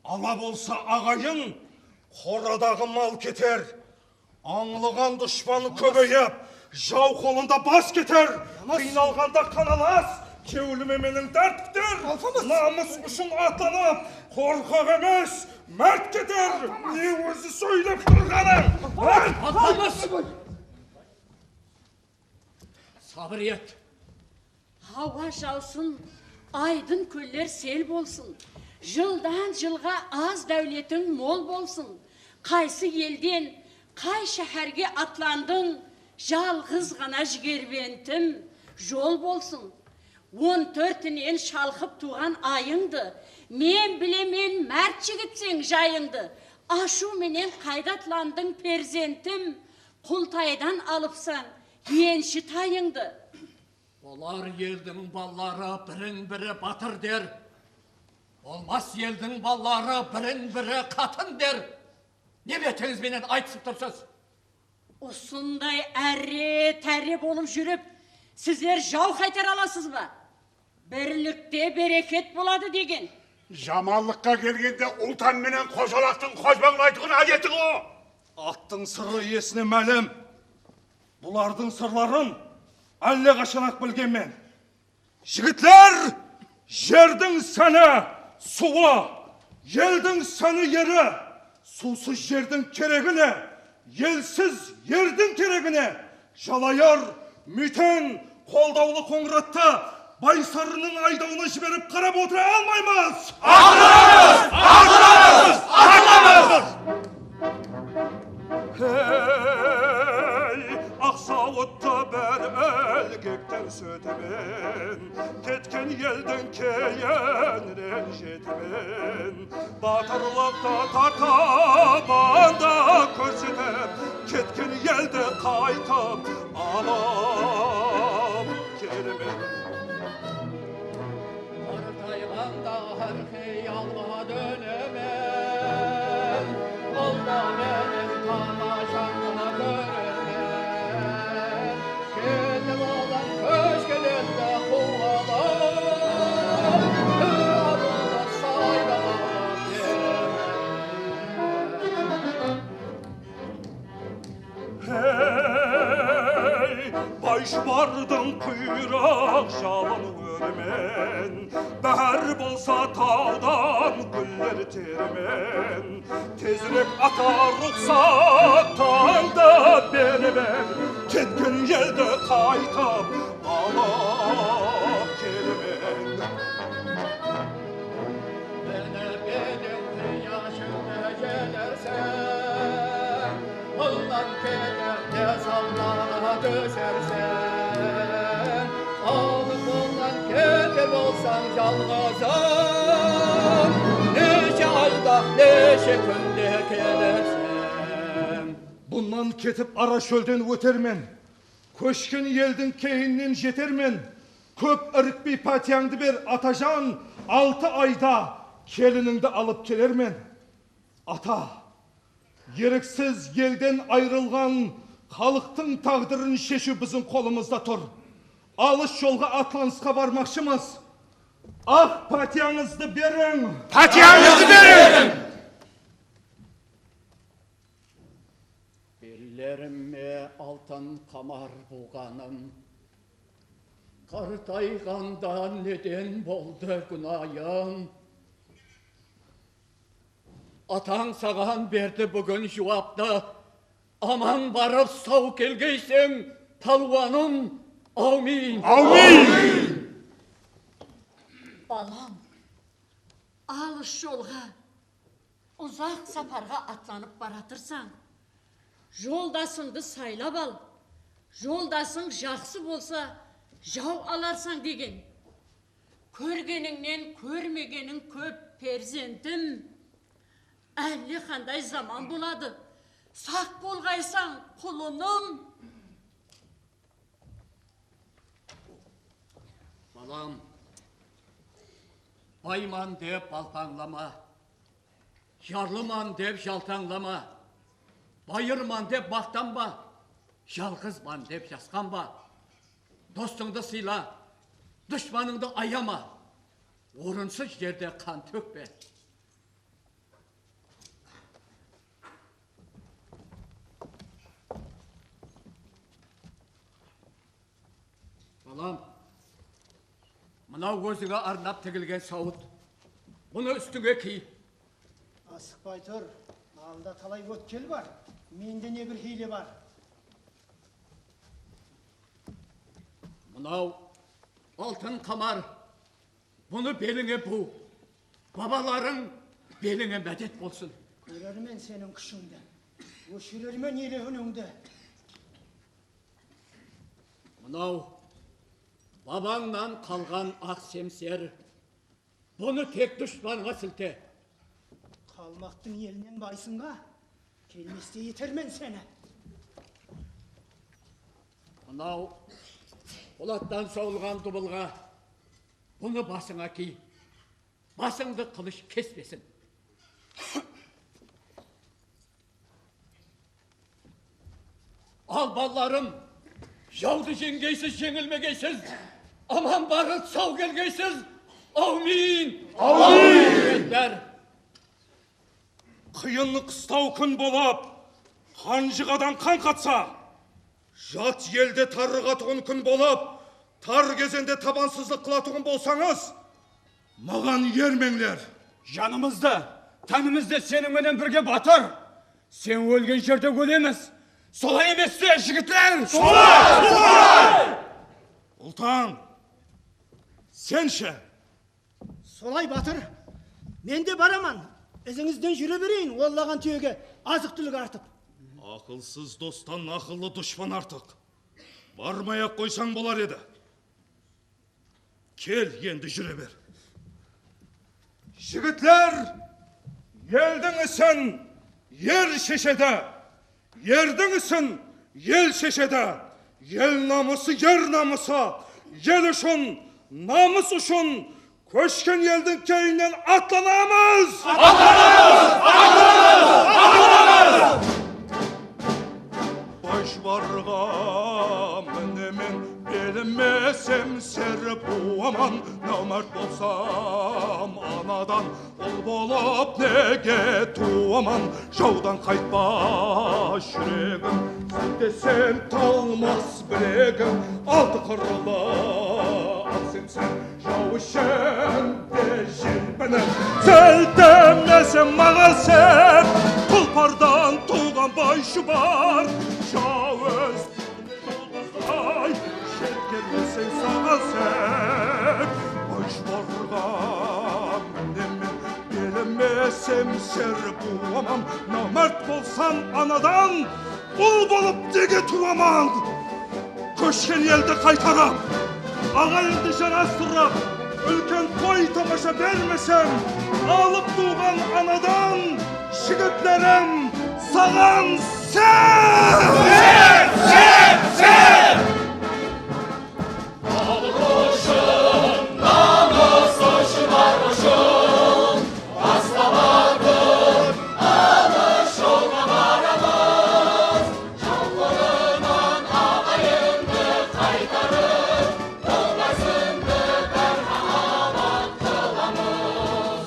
Ala bolsa aǵayın, qoradaǵı mal keter. Ańlıǵan dushpan kóbeyip, Jaw qolında bas keter, qıynalǵanda qanalas, kewlime meniń dárt piter. Namıs ushın atlanıp, qorqaq emes, márt keter. Ne ózi sóylep turǵanıń? Alpamıs! Sabır et. Hawa jawsın, aydın kóller sel bolsın. Jıldan jılǵa az dáwletiń mol bolsın. Qaysı elden, qay sháhárge atlandıń, jalǵız ǵana jigerbentim, jol bolsın. On tórtinen shalqıp tuwǵan ayıńdı, men bilemen, márt jigitseń jayıńdı. Ashıw menen qayda atlandıń, perzentim, Qultaydan alıpsań enshi tayıńdı. Olar eldiń balaları birin-biri batır der. Bolmas eldiń balaları birin-biri qatın der. Ne betińiz benen aytısıp tursız? Usınday áre-táre bolıp júrip, sizler jaw qaytara alasız ba? Birlikte bereket boladı degen. Jamanlıqqa kelgende ultan menen qoshalaqtıń qozbańlaytuǵın ádeti ǵo. Attıń sırı iyesine málim. Bulardıń sırların álle qashan-aq bilgenmen. Jigitler, jerdiń sáni suwı, eldiń sáni eri, suwsız jerdiń keregi ne, elsiz erdiń keregi ne? Jalayar Múyten qoldawlı Qońırattı Baysarrınıń aydawına jiberip qarap otıra almaymız! Atıramız! Atıramız! Atıramız! Hey, aq sawıttı bir ilgekten sótimen, ketken eldiń keyininen jetimen. Batırlıqtı tartıp, anda kórsetip, ketken eldi qaytıp alıp kelmen. Qartayǵanda hár qıyalǵa dónemen, molda menen tamashańa kóremen. Ketip alsam kóshkelerdi quwalap, arıwdı saylaǵa beremen. Hey, Bayshıbardıń quyrıq jalın órmen, báhár bolsa tawdan gúller termen. Tezirek ata ruxsat tańda beremen, ketken eldi qaytıp alıp kelemen. Mine, bedew quyashıńdı jenerseń, bunnan kelip ne sawlaǵa dóserseń? Alıp onnan keter bolsań jalǵızıń, neshe ayda, neshe kúnde kelerseń? Bunnan ketip ara shólden ótermen, kóshken eldiń keyininen jetermen. Kóp irikpey pátiyańdı ber, atajan, altı ayda kelinińdi alıp kelermen. Ata, eriksiz elden ayırılǵan xalıqtıń táǵdirin sheshiw biziń qolımızda tur. Alıs jolǵa atlanısqa barmaqshımız. Aq pátiyańızdı beriń! Pátiyańızdı beriń! Bellerime altın qamar buwǵanım, qartayǵanda neden boldı gúnayım? Atań saǵan berdi búgin juwaptı, aman barıp saw kelgeyseń, palwanım, áwmiyn! Áwmiyn! Balam, alıs jolǵa, uzaq saparǵa atlanıp baratırsań, joldasıńdı saylap al. Joldasıń jaqsı bolsa, jaw alarsań degen. Kórgenińnen kórmegeniń kóp, perzentim. Álle qanday zaman boladı. Saq bolǵaysań, qulınım. Balam, bayman dep balpańlama, jarlıman dep jaltańlama, bayırman dep maqtanba, jalǵızban dep jasqanba. Dostıńdı sıyla, dúshpanıńdı ayama, orınsız jerde qan tókpe. Balam, mınaw ózińe arnap tigilgen sawıt. Bunı ústińe kiy. Asıqpay tur, alda talay ótkel bar. Mende ne bir hiyle bar. Mınaw altın qamar. Bunı belińe buw. Babalarıń belińe mádet bolsın. Kórermen seniń kúshińdi. Óshirermen ele únińdi. Mınaw babańnan qalǵan aq semser. Bunı tek dushpanǵa silte. Qalmaqtıń elinen baysınǵa kelmestey etermen seni. Mınaw polattan sawılǵan dubılǵa. Bunı basıńa kiy. Basıńdı qılısh kespesin. Al, balalarım, jawdı jeńgeysiz, jeńilmegeysiz, aman barıp saw kelgeysiz. Áwmiyn! Áwmiyn! Áwmiyn! Qıyın qıstaw kún bolıp, qanjıǵadan qan qatsa, jat elde tarıǵatuǵın kún bolıp, tar gezende tabansızlıq qılatuǵın bolsańız, maǵan ermeńler. Janımız da, tánimiz de seniń menen birge, batır. Sen ólgen jerde ólemiz. Solay emes pe, jigitler? Solay! Solay! Ultan, sen she? Solay, batır. Men de baraman. Izińizden júre bereyin, ollaǵan túyege azıq-túlik artıp. Aqılsız dosttan aqıllı dushpan artıq. Barmay-aq qoysań bolar edi. Kel, endi júre ber. Jigitler, eldiń isin er sheshedi. Erdiń isin el sheshedi. El namısı, er namısı. El ushın, namıs ushın kóshken eldiń keyininen atlanamız! Atlanamız! Atlanamız! Atlanamız! Bay shubarǵa minemen, belime semser buwaman, námárt bolsam anadan, ul bolıp nege tuwaman? Jawdan qaytpa júregim, siltesem talmas bilegim, altı qırlı aq semser jaw ishinde jelpinip. Siltemesem maǵa sen, tulpardan tuwǵan bay shubar, jaw óz Ay, jetkermeseń saǵan sen, boy shubarǵa minemen, belime semser buwaman, námárt bolsam anadan, ul bolıp nege tuwaman? Kóshken eldi qaytarıp, aǵayinli jarastırıp, úlken toy-tamasha bermesem, alıp tuwǵan anadan, jigitlerim, saǵan sen! Sen, sen, sen! Xalıq ushın, namıs ushın, bar ushın, baslap atır, alış jolǵa baramız. Jawlarınan aǵayinli qaytarıp, Tolqasındı bir mahabat qılamız.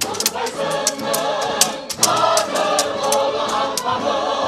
Tolqasındıń batır ulı Alpamıs.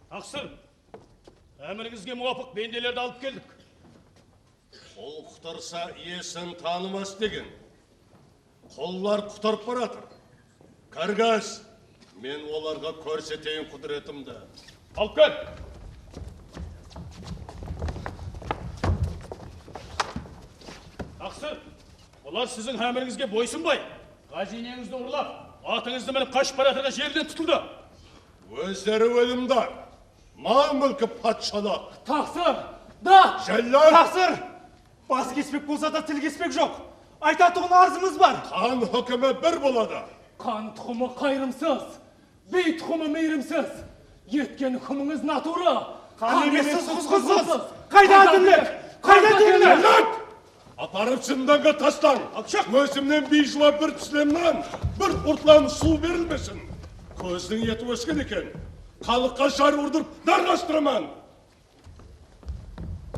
Taqsır, ámirińizge muwapıq bendelerdi alıp keldik. Qul qutırsa, iyesin tanımas degen. Qullar qutırıp baratır. Kirgiz, men olarǵa kórseteyin qúdiretimdi. Alıp kel! Taqsır, bular siziń ámirińizge boysınbay, ǵáziyneńizdi urlap, atıńızdı minip qashıp baratırǵan jerden tutıldı. Ózleri ólimdar, mal-múlki patshalıq. Taqsır! Da! Jállat! Taqsır! Bas kesbek bolsa da, til kesbek joq. Aytatuǵın arızımız bar. Qan húkimi bir boladı. Qan tuqımı qayırımsız, biy tuqımı miyrimsiz. Etken húkimińiz natura. Qan emesiz, quzǵınsız. Qayda ádillik? Qayda teń? Jállat! Aparıp zindanǵa taslań. Alshaq! Ózimnen biyjula bir tislemnen bir qurtlan suw berilmesin. Kózdiń eti ósken eken. Xalıqqa jar urdırıp, darǵastıraman.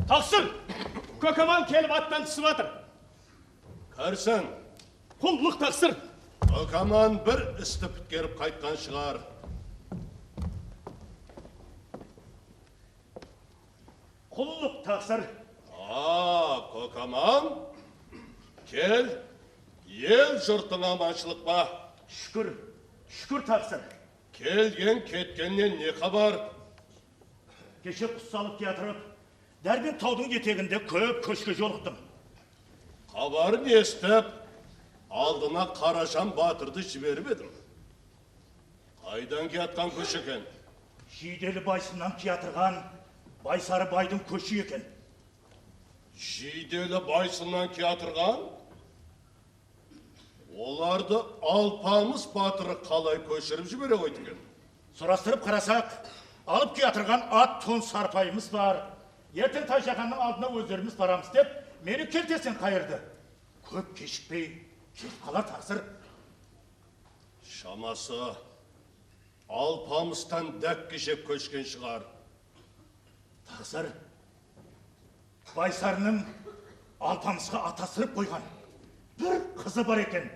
Taqsır! Kókaman kelip attan túsip atır. Kirsin. Qullıq, taqsır! Kókaman bir isti pitkerip qaytqan shıǵar. Qullıq, taqsır! A, Kókaman, kel, el-jurtıń amanshılıq pa? Shúkir, shúkir, taqsır! Kelgen-ketkennen ne xabar? Keshe qus salıp kiyatırıp, Dárbent tawdıń eteginde kóp kóshke jolıqtım. Xabarın esitip, aldına Qarajan batırdı jiberip edim. Qaydan kiyatqan kóshi eken? Jiydeli baysınan kiyatırǵan Baysarı baydıń kóshi eken. Jiydeli baysınan kiyatırǵan? Olardı Alpamıs batırı qalay kóshirip jibere qoydı eken? Sorastırıp qarasaq, alıp kiyatırǵan at, ton, sarpayımız bar. Erteń Tayshaqannıń aldına ózlerimiz baramız dep, meni kelteseń qayırdı. Kóp keshikpey kelip qalar, taqsır. Shaması, Alpamıstan dákke jep kóshken shıǵar. Taqsır, Baysarınıń Alpamısqa atasırıp qoyǵan bir qızı bar eken.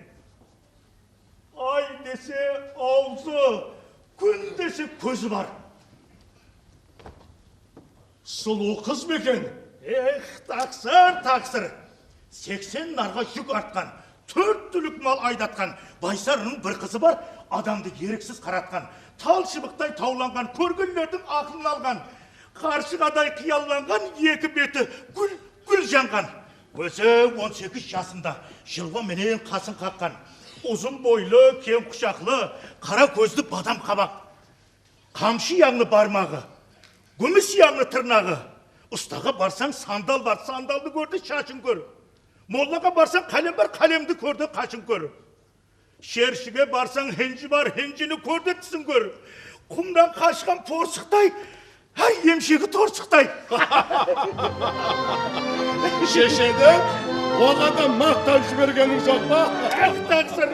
Ay dese awzı, kún dese kózi bar. Sulıw qız ba eken? Ex, taqsır, taqsır! Seksen narǵa júk artqan, tórt túlik mal aydatqan, Baysarınıń bir qızı bar, adamdı eriksiz qaratqan, tal shıbıqtay tawlanǵan, kórgenlerdiń aqılın alǵan, qarshıǵaday qıyallanǵan, eki beti gúl, gúl janǵan. Ózi on segiz jasında jılwa menen qasın qaqqan, uzın boylı, keń qushaqlı, qara kózli, badam qabaq. Qamshı yańlı barmaǵı, gúmis yańlı tırnaǵı. Ustaǵa barsań, sandal bar, sandaldı kórdi, shashın kór. Mollaǵa barsań, qálem bar, qálemdi kórdi, qashın kór. Shershige barsań, hinji bar, hinjini kórdi, tisin kór. Qumnan qashqan porsıqtay, háy, emshegi torsıqtay. Sheshedi, oǵan da maqtan jibergeniń joq pa? Ax, taqsır!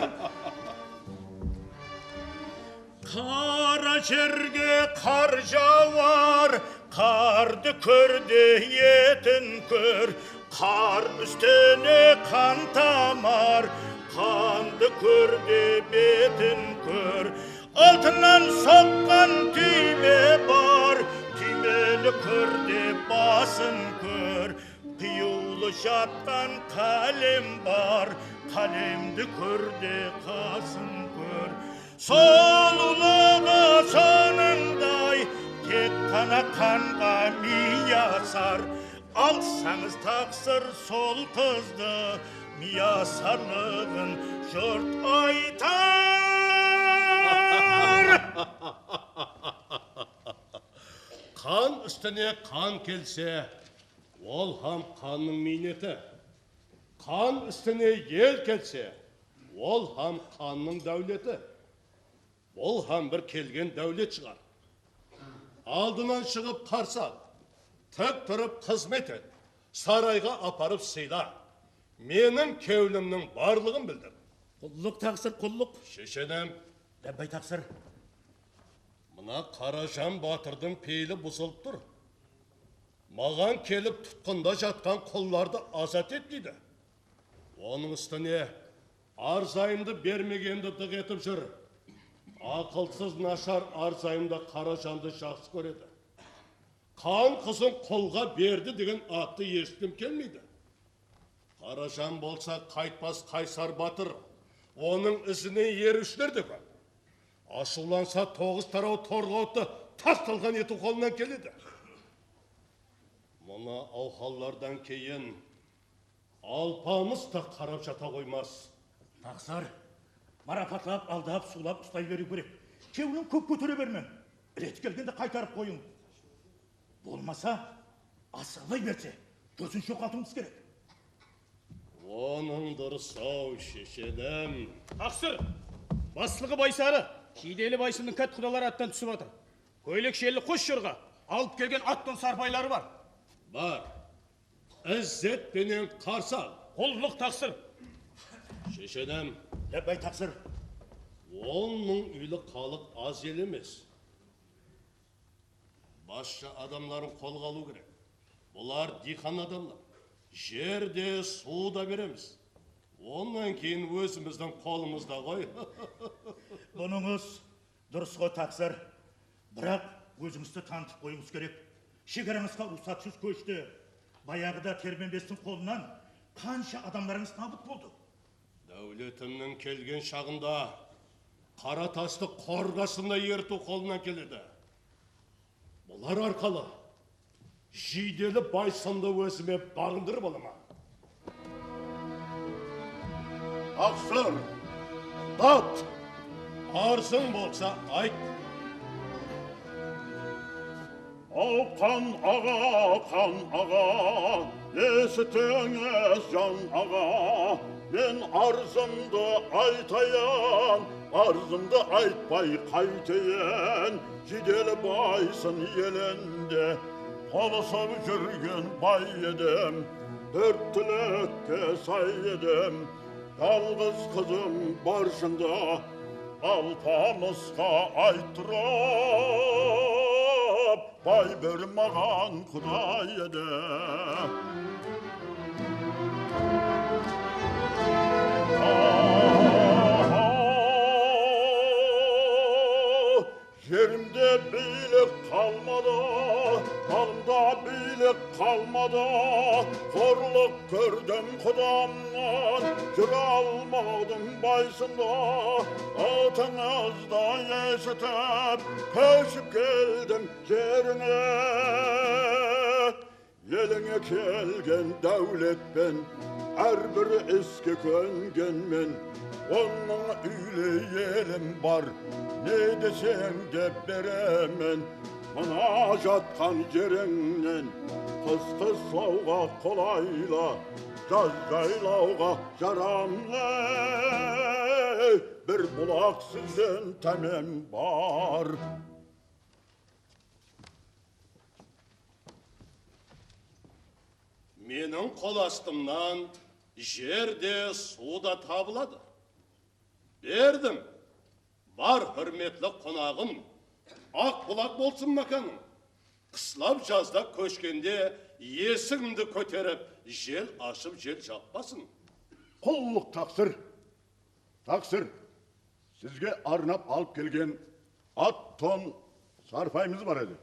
Qara jerge qar jawar, qardı kór de, etin kór. Qar ústine qan tamar, qandı kór de, betin kór. Altınnan soqqan túyme bar, túymeni kór de, basın kór. Qıyıwlı jatqan qálem bar, qálemdi kór de, qasın kór. Sulıwlıǵı sonıńday, tek ǵana qanǵa miyasar. Alsańız, taqsır, sol qızdı, miyasarlıǵın jurt aytar. Qan ústine qan kelse, ol hám qannıń miyneti. Qan ústine el kelse, ol hám qannıń dáwleti. Bul hám bir kelgen dáwlet shıǵar. Aldınan shıǵıp qarsı al, tik turıp xızmet et, sarayǵa aparıp sıyla. Meniń kewlimniń barlıǵın bildir. Qullıq, taqsır, qullıq. Sheshenem. Lábbay, taqsır. Mına Qarajan batırdıń peyili buzılıp tur. Maǵan kelip tutqında jatqan qullardı azat et deydi. Onıń ústine arzayımdı bermegendi dıq etip júr. Aqılsız, nashar arzayım da Qarajandı jaqsı kóredi. Qan qızın qulǵa berdi degen attı esitkim kelmeydi. Qarajan bolsa qaytpas qaysar batır, onıń izinen eriwshiler de kóp. Ashıwlansa toǵız taraw torǵawıttı tas-talqan etiw qolınan keledi. Mına awhallardan keyin Alpamıs ta qarap jata qoymas. Taqsır, marapatlap, aldap, suwlap uslay beriw kerek. Kewlin kóp kótere bermeń. Reti kelgende qaytarıp qoyıń. Bolmasa, asırılay berse, dúrsin joqatıwımız kerek. Onıń durıs-aw, sheshenem. Taqsır, baslıǵı Baysarı, Jiydeli Baysındıń kát qudaları attan túsip atır. Kóylek shelli qos jırǵa, alıp kelgen at-ton sarpayları bar. Bar. Izzet penen qarsı al. Qullıq, taqsır. Sheshenem. Lábbay, taqsır. On mıń úyli xalıq az el emes. Basshı adamların qolǵa alıw kerek. Bular diyqan adamlar. Jer de, suw da beremiz. Onnan keyin ózimizdiń qolımızda ǵoy. Bunıńız durıs ǵo, taqsır. Biraq ózińizdi tanıtıp qoyıwıńız kerek. Shegarańızǵa ruxsatsız kóshti. Bayaǵıda Terbenbestiń qolınan qansha adamlarıńız nabıt boldı. Dáwletimniń kelgen shaǵında qara tastı qorǵasınday eritiw qolınan keledi. Bular arqalı Jiydeli Baysındı ózime baǵındırıp alaman. Taqsır, tat! Arzıń bolsa, ayt. Aw, Qan aǵa, Qan aǵa, esitińiz, jan aǵa, men arzımdı aytayın, arzımdı aytpay qayteyin. Jiydeli Baysın elinde tolısıp júrgen bay edim, tórt tilekke say edim. Jalǵız qızım Barshındı Alpamısqa ayttırıp, bay ber maǵan Quday edi. Jerimde biylik qalmadı, malımda biylik qalmadı. Qorlıq kórdim qudamnan, júre almadım Baysında. Atıńızdı esitip, kóship keldim jerińe. Elińe kelgen dáwletpen, hár bir iske kóngenmen. On mıń úyli elim bar, ne deseń de beremen. Mına jatqan jerińnen qısqı islawǵa qolaylı, jaz jaylawǵa jaramlı bir bulaq sizden támem bar. Meniń qol astımnan jer de, suw da tabıladı. Berdim. Bar, húrmetli qonaǵım, Aq bulaq bolsın mákanıń. Qıslap, jazda kóshkende esińdi kóterip, jel ashıp, jel jaqpasın. Qullıq, taqsır. Taqsır, sizge arnap alıp kelgen at-ton sarpayımız bar edi.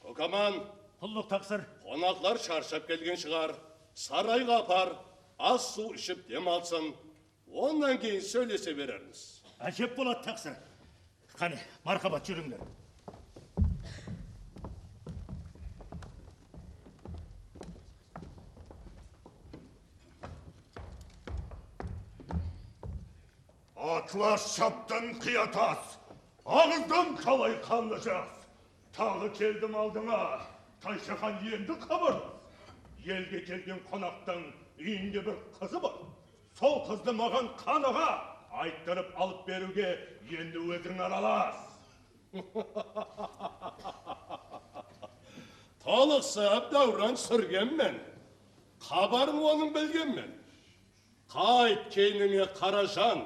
Kókaman! Qullıq, taqsır. Qonaqlar sharshap kelgen shıǵar. Sarayǵa apar, as-suw iship dem alsın. Onnan keyin sóylese berermiz. Ájep boladı, taqsır. Qáne, marhamat, júrińler. Atlas shaptan qıya tas, aǵızdan qalay qanlı jas. Taǵı keldim aldıńa, Tayshaxan, endi xabarlas. Elge kelgen qonaqtıń úyinde bir qızı bar. Sol qızdı maǵan Qan aǵa ayttırıp alıp beriwge endi óziń aralas. Tolıqsıp dáwran súrgenmen. Xabarıń onıń bilgenmen. Qayt keynińe, Qarajan,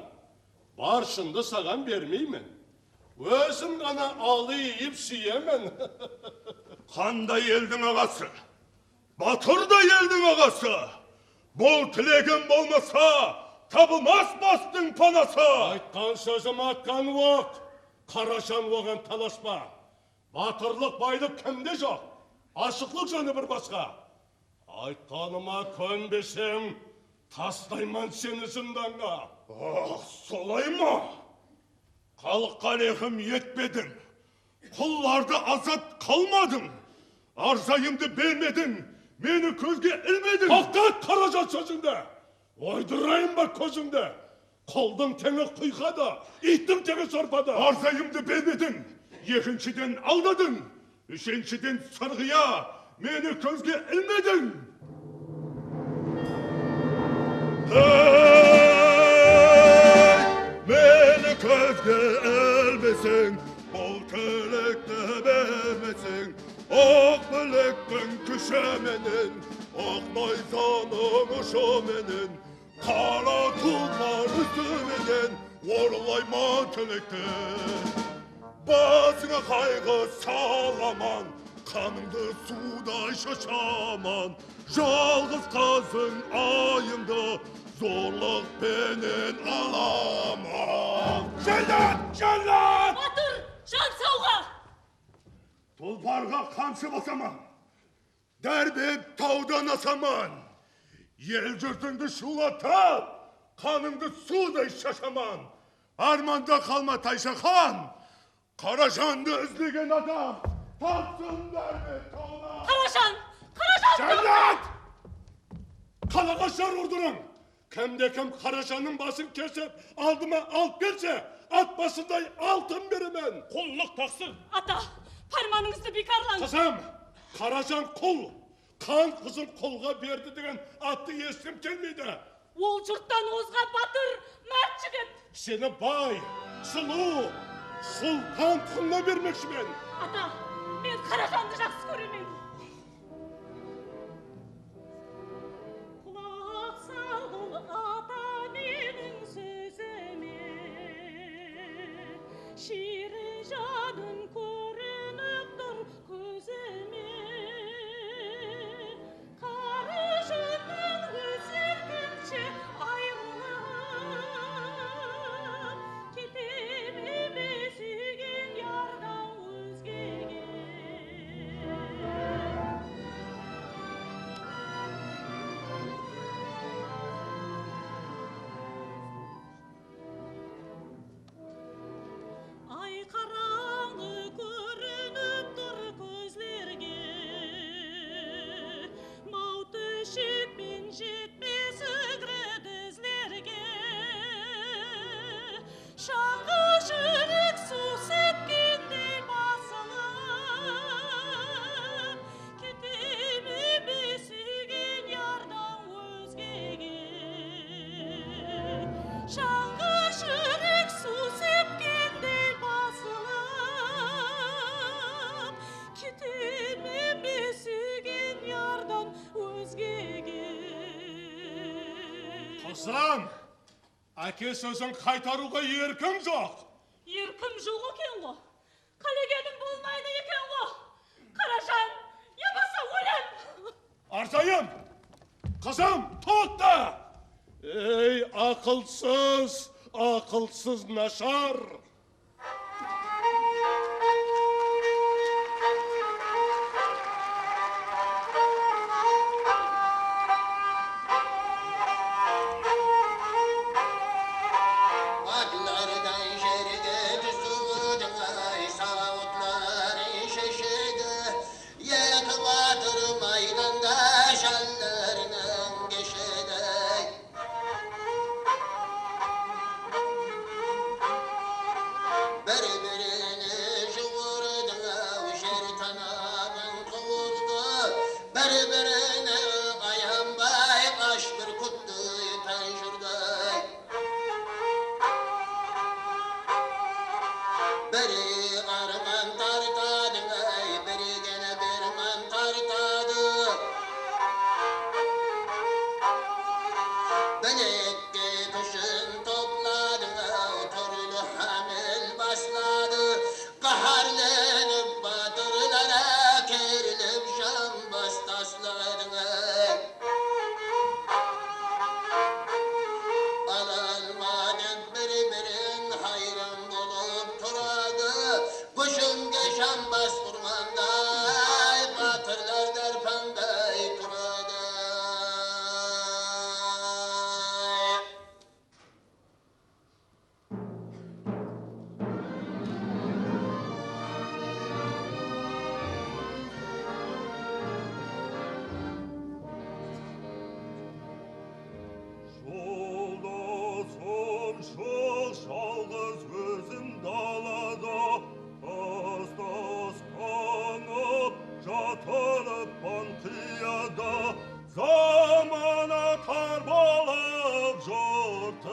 Barshındı saǵan bermeymen. Ózim ǵana alayıp súyemen. Qanday eldiń aǵası, batırday eldiń aǵası. Bul tilegim bolmasa, tabılmas bastıń panası. Aytqan sózim atqan oq, Qarashan, oǵan talaspa. Batırlıq, baylıq kimde joq, ashıqlıq jáne bir basqa. Aytqanıma kónbeseń, taslayman seni zindanǵa. Ah, solay ma? Xalıqqa rehim etpediń, qullardı azat qılmadıń. Arzayımdı bermediń, meni kózge ilmediń. Toqtat, Qarajan, sózińdi! Oydırayın ba kózińdi? Quldıń teńi quyqada, iyttiń teńi sorpada. Arzayımdı bermediń, ekinshiden aldadıń, úshinshiden sırǵıya meni kózge ilmediń. Hey, meni kózge ilmeseń, bul tilekti bermeseń, oq bilektiń kúshi menen, oq nayzanıń ushı menen, qara tulpar ústi menen orınlayman tilekti. Basıńa qayǵı salaman, qanıńdı suwday shashaman. Jalǵız qızıń Ayıńdı zorlıq penen alaman. Jállat! Jállat! Batır, jan sawǵa! Tulparǵa qamshı basaman, Dárbent tawdan asaman. El-jurtıńdı shuwlatıp, qanıńdı suwday shashaman. Ármanda qalma, Tayshaxan! Qarajandı izlegen adam tapsın Dárbent tawdan! Qarajan! Qarajan! Jállat! Qalaǵashlar, urdırıń! Kimde-kim Qarajannıń basın kesip, aldıma alıp kelse, at basınday altın beremen! Qullıq taqsır! Ata, pármanıńızdı biykarlań! Qızım, Qarajan qul! Xan qızın qulǵa berdi degen attı esitim kelmeydi. Ol jurttan ozǵan batır, márt jigit. Seni bay, sulıw, sultan tuqımına bermekshimen. Ata, men Qarajandı jaqsı kóremen. Qulaq salǵıl, ata, meniń sózime. Shiri janıń kórinip tur kózime. Qarajannıń ózerkinshe ayrılıp, keteme be súygen yardan ózgege? Ay qarańǵı kórinip tur kózlerge, mawtı shekpen jetpes egri dizlerge. Shańǵı júrek suw sepkendey basılıp, keteme be súygen yardan ózgege? Shańǵı júrek suw sepkendey basılıp, keteme be súygen yardan ózgege? Qızım! Áke sózin qaytarıwǵa erkim joq. Erkim joq eken ǵo. Qálegeniń bolmaydı eken ǵo. Qarajan, yamasa ólem! Arzayım! Qızım, toqta! Ey, aqılsız, aqılsız nashar! Atlarday jerge dúzildiń-ay, sawıtlar sheshegi, eti batır maydanda janlarınıń keshegi.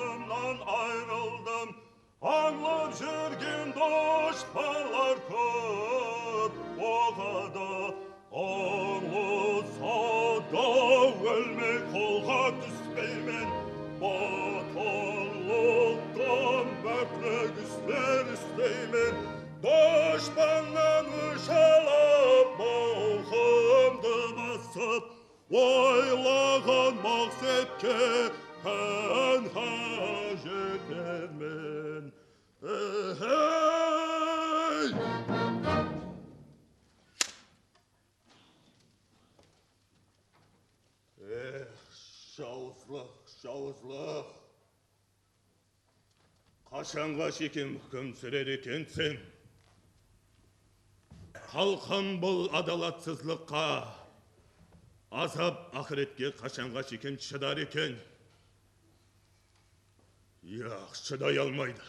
Qanımnan ayrıldım, ańlap júrgen dushpanlar kóp, oǵada ańlısa da ólmey qolǵa túspeymen. Batırlıqtan mártlik isler isleymen, dushpannan ósh alıp, mawqımdı basıp, oylaǵan maqsetke tánha jetermen. Ey! Eh, jawızlıq, jawızlıq. Qashanǵa shekem húkim súrer ekenseń? Xalqım bul adalatsızlıqqa, azap aqıretke qashanǵa shekem shıdar eken? Yoq, shıday almaydı.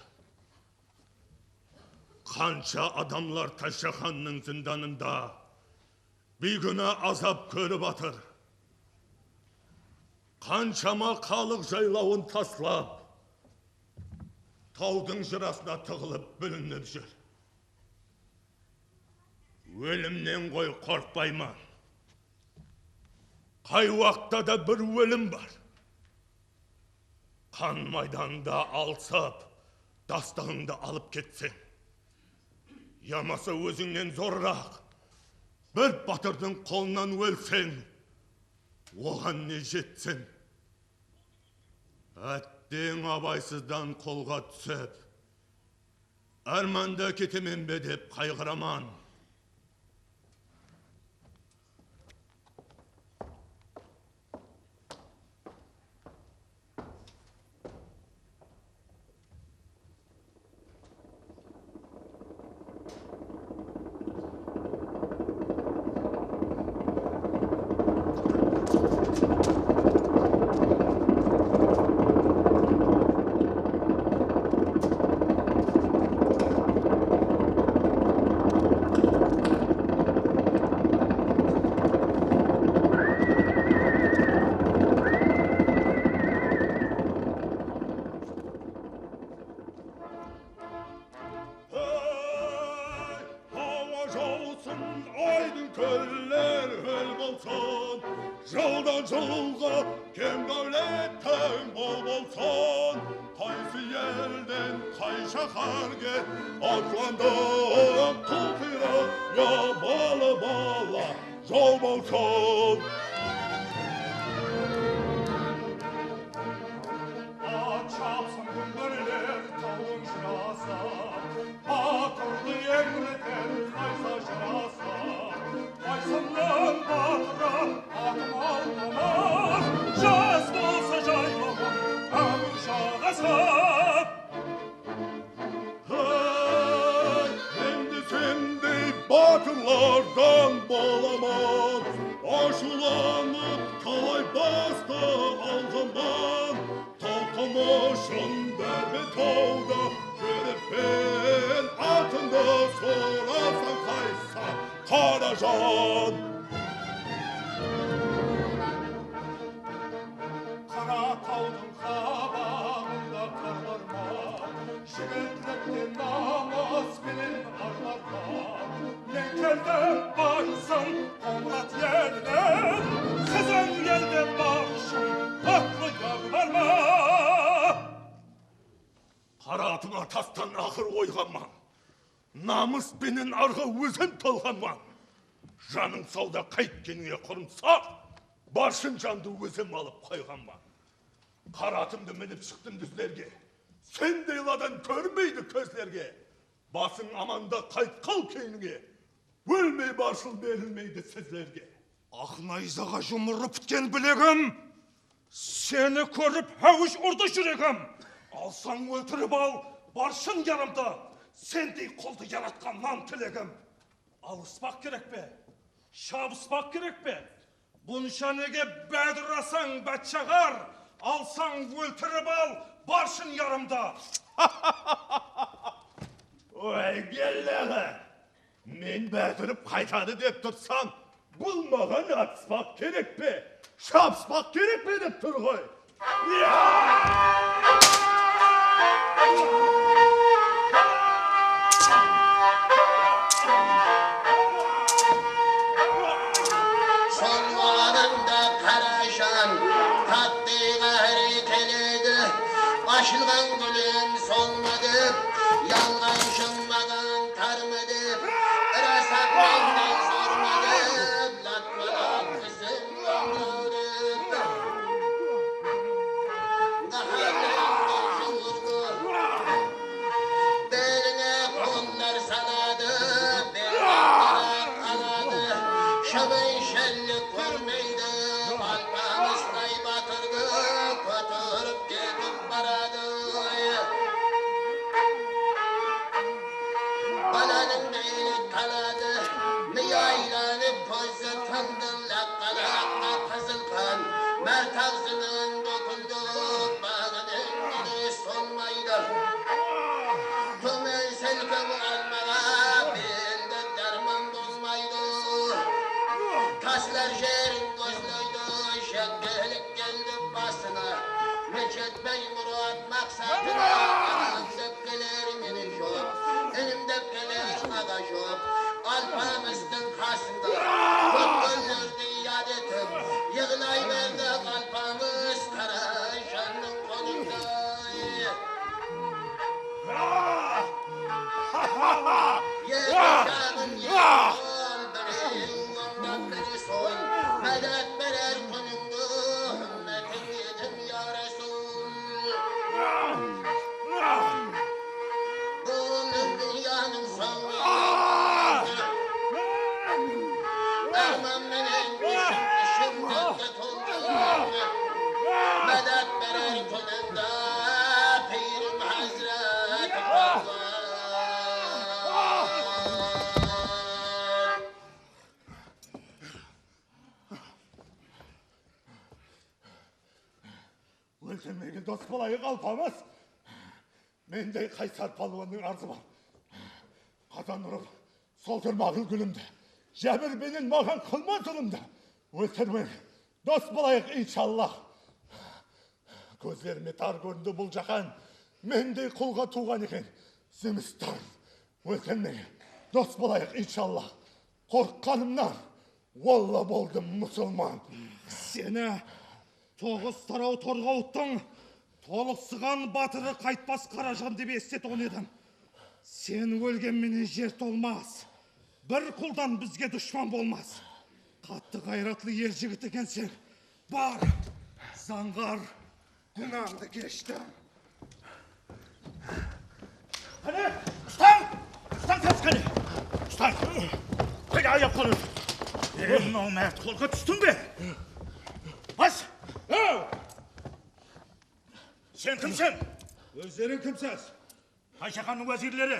Qansha adamlar Tashshaqannıń zindanında biygúna azap kórip atır. Qanshama xalıq jaylawın taslap, tawdıń jırasına tıǵılıp, bilinip júr. Ólimnen ǵoy qorqpayman. Qay waqıtta da bir ólim bar. Qan maydanında alsıp, dastıǵıńdı alıp ketseń, yamasa ózińnen zorıraq bir batırdıń qolınan ólseń, oǵan ne jetsin? Átteń abaysızdan qolǵa túsip, ármanda ketemen be dep qayǵıraman. Hey, hawa jawsın, aydın kóller hól bolsın, jıldan jılǵa kem dáwletiń bol bolsın. Qaysı elden qay sháhárge atlandıń, qıl qıyra ya bala-bala, jol bolsın. At shapsın gúmbirler tawdıń jırası, batırdı eńleten qaysı jırası. Qaysımnıń batırı atım aldaman, jas bolsa jaylawım Ámiw jaǵası. Hey, endi sendey batırlardan balaman, ashıwlanıp talay bastı alǵanman. Taw tamushın Bárbe tawda júrippen, atındı sorasań qaysı Qarajan? Qaratawdıń qabaǵında qarlarman, jigitlikte namıs penen arlarman. Men keldim baysın Qońırat eline, siziń elde barshın atlı yar bar ma? Qara atıńa tastan aqır oyǵanman. Namıs penen arǵa ózin tolǵanman. Janıń sawda qaytkenińe qurımsaq, barshın jandı ózim alıp qoyǵanman. Qara atımdı minip shıqtım dúzlerge. Sendey ladan kórmeydi kózlerge. Basıń amanda qayt qal keynińe. Ólmey barshıl berilmeydi sizlerge. Aq nayzaǵa jumırıp pitken bilegim, seni kórip háwish urdı júregim. Alsań óltirip al barshın yarımdı, sendey quldı yaratqannan tilegim. Alıspaq kerek pe? Shabıspaq kerek pe? Bunsha nege bádir asań, bátshaǵar? Alsań óltirip al barshın yarımdı. Oy, gellaǵı! Men bátirip qaytadı dep tursam, bul maǵan atıspaq kerek pe, shabıspaq kerek pe dep tur ǵoy. Ya! Gúlim, solma dep, yalǵanshıń maǵan tarma dep, ırasaqlańnan zorma dep, latpalaq izim lamlaw dep. Gáhárleńdi juwırdı, belińe qollar saladı, belińe qarap qaladı, shıbın-shillik kórmeydi, Alpamıstay batırdı kóterip ketip baradı. Balanıń beyni taladı, miy aylanıp kózi tındı, laqqa-laqqa qızıl qan, márt aǵzınan tókildi, baǵınıń gúli solmaydı. Tómen silkip almaǵa belde dárman bolmaydı. Taslar jerin kózleydi, shekkelik keldi basına. Mil jetpey murat maqsadına, anam dep keler meni juwıp, inim dep keler aǵa juwıp, Alpamıstıń qasında ótkenlerdi yad etip, yıǵlay berdi Alpamıs Qarashannıń qolında. Eki jaǵın eki qol, biri ońda, biri sol, mádet berer kúnińdi, húmmetiń edim, ya Rasul. Bul dúnyanıń sońı. Arman menen ishim, ishim dártke toldı. Mádet berer kúnimde Pirim Házret Qazan. Óltirmegil, dos bolayıq, Alpamıs. Mendey qaysar palwannıń arzı bar. Qazan urıp, soldırmaǵıl gúlimdi. Jábir benen maǵan qılma zulımdı. Óltirmegil, dos bolayıq, inshallah. Kózlerime tar kórindi bul jáhán. Mendey qulǵa tuwǵan eken zimistan. Óltirmegil, dos bolayıq, inshallah. Qorqqanımnan, walla, boldım musılman. Seni toǵız taraw torǵawıttıń tolıqsıǵan batırı Qaytpas Qarajan dep esitetuǵın edim. Sen ólgen menen jer tolmas. Bir quldan bizge dushpan bolmas. Qattı ǵayratlı er jigit ekenseń. Bar, zańǵar, gúnańdı keshtim. Qáne, ustań! Ustań, sen qáne! Ustań! Qáne, ayap qol! E, mınaw márt qolǵa tústiń be? Bas! Sen kimseń? Ózleriń kimsiz? Tayshaxannıń wázirleri.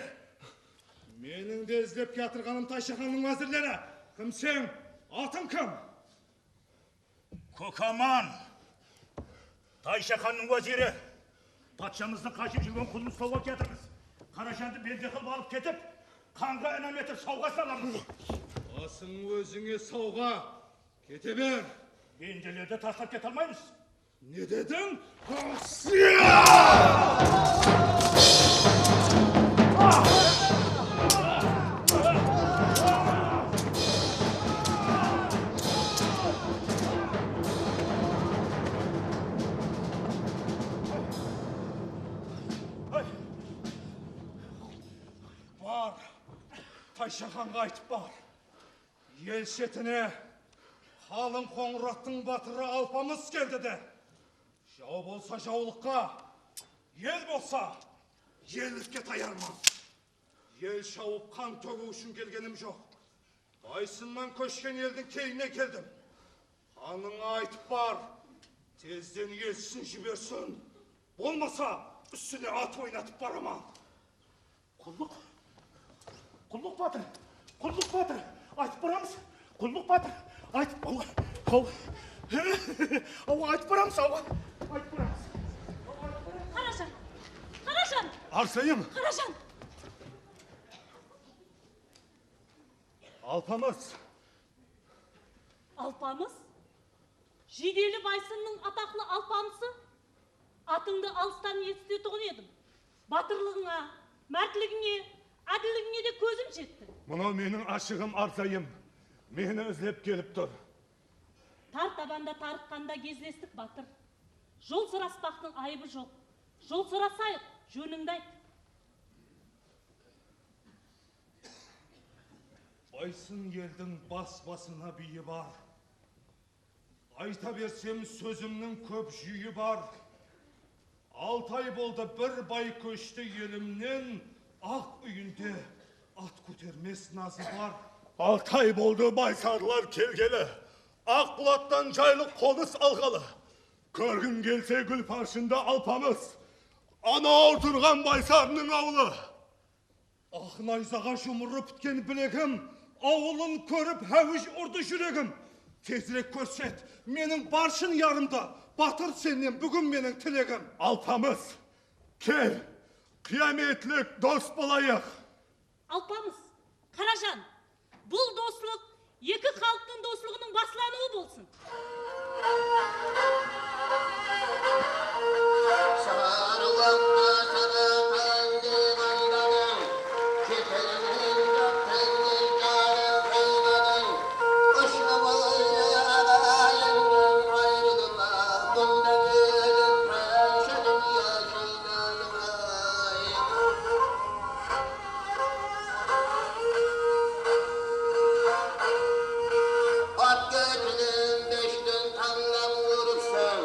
Meniń de izlep kiyatırǵanım Tayshaxannıń wázirleri. Kimseń? Atıń kim? Kókaman, Tayshaxannıń wáziri. Patshamızdıń qashıp júrgen qulın uslawǵa kiyatırmız. Qarajandı bende qılıp alıp ketip, xanǵa inam etip sawǵasın alamız. Basıń ózińe sawǵa. Kete ber. Bendelerdi taslap kete almaymız. Ne dediń? Bar, Tayshaxanǵa aytıp bar. El shetine qalıń Qońırattıń batırı Alpamıs keldi de. Jaw bolsa jawlıqqa, el bolsa ellikke tayarman. El shawıp qan tógiw ushın kelgenim joq. Baysınnan kóshken eldiń keynine keldim. Xanıńa aytıp bar, tezden elsisin jibersin. Bolmasa, ústine at oynatıp baraman. Qullıq? Qullıq batır! Qullıq batır! Aytıp baramız! Qullıq batır! Aytıp, awa, awa, awa, aytıp baramız, awa! Aytıp baramız! Qarajan! Qarajan! Arsayım! Qarajan! Alpamıs! Alpamıs? Jiydeli Baysınnıń ataqlı Alpamısı? Atıńdı alıstan esitetuǵın edim. Batırlıǵıńa, mártligińe, ádilligińe de kózim jetti. Mınaw meniń ashıǵım Arzayım. Meni izlep kelip tur. Tar tabanda tarıqqanda gezlestik, batır. Jol soraspaqtıń ayıbı joq. Jol sorasayıq, jónińdi ayt. Baysın eldiń bas-basına biyi bar. Ayta bersem, sózimniń kóp júyi bar. Altı ay boldı, bir bay kóshti elimnen, aq úyinde at kótermes nazı bar. Altı ay boldı baysarlar kelgeli, Aqbulattan jaylı qonıs alǵalı. Kórgim kelse Gúlparshindı, Alpamıs, anaw turǵan baysarınnıń awılı. Aq nayzaǵa jumırıp pitken bilegim, awılın kórip háwij urdı júregim. Tezirek kórset meniń Barshın yarımdı, batır, sennen búgin meniń tilegim. Alpamıs, kel, qıyametlik dos bolayıq. Alpamıs, Qarajan, bul doslıq eki xalıqtıń doslıǵınıń baslanıwı bolsın. Ot ketilen beshten tańlam urıpsań,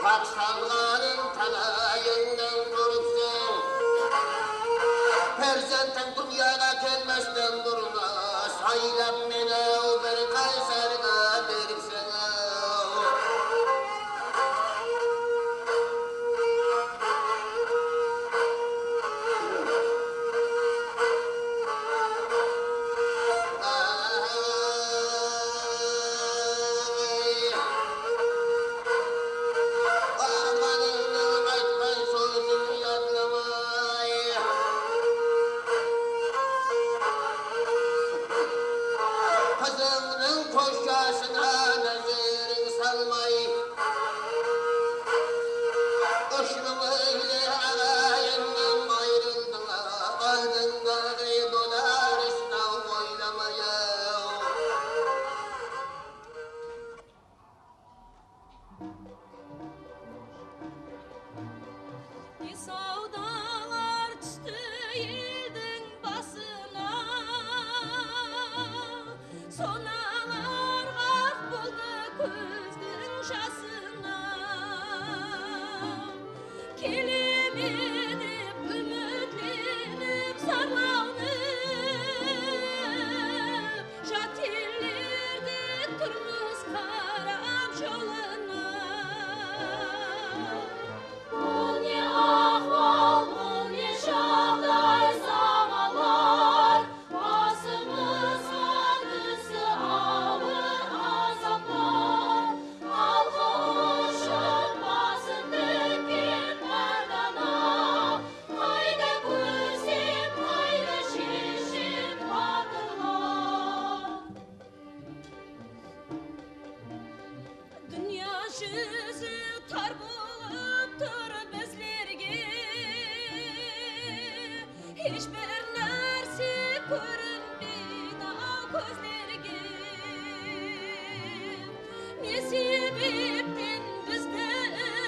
tap salǵanın talayıńnan turıpsań. Perzentiń dúnyaǵa kelmesten burın-aq, saylap meni-aw bir qaysarǵa beripseń-aw. Qızıńnıń qoshasına názeriń salmay, Úsh mıń óyle aǵayınnan ayrıldıń-a, aldıńdaǵı bolar ıstaw oylamay-aw. Ne sawdalar tústi eldiń basına, sonalar ǵarq boldı kózdiń jasına. Kele me dep úmitlenip, zarlanıp, jat ellerde turmıs qarap jolına. Bul ne ahwal, bul ne jaǵday zamanlar, basımızǵa tústi awır azaplar. Xalqı ushın basın tikken mardana, qayda kórsem, qayda shersem batırlar. Dúnya júzi tar bolıp tur bizlerge, hesh bir nárse kórinbeydi-aw kózlerge. Ne sebepten bizdi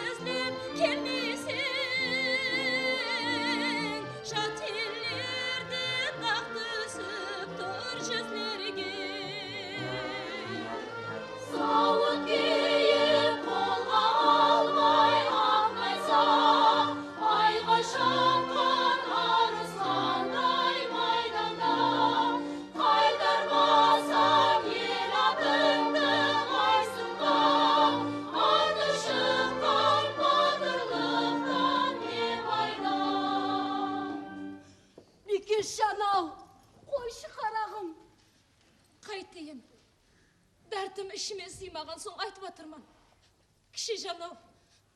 izlep kelmeyseń, jat ellerde daq túsip tur júzlerge. Sawıt kiyip, qolǵa almay aq nayza, ayǵa shaqqan arıs qanday maydanda. Qaytarmasań el atıńdı qaysıńa, atı shıqqan batırlıqtan ne payda? Biykesh jan-aw, qoyshı, qaraǵım. Qayteyin, dártim ishime sıymaǵan soń aytıp atırman. Kishi jan-aw,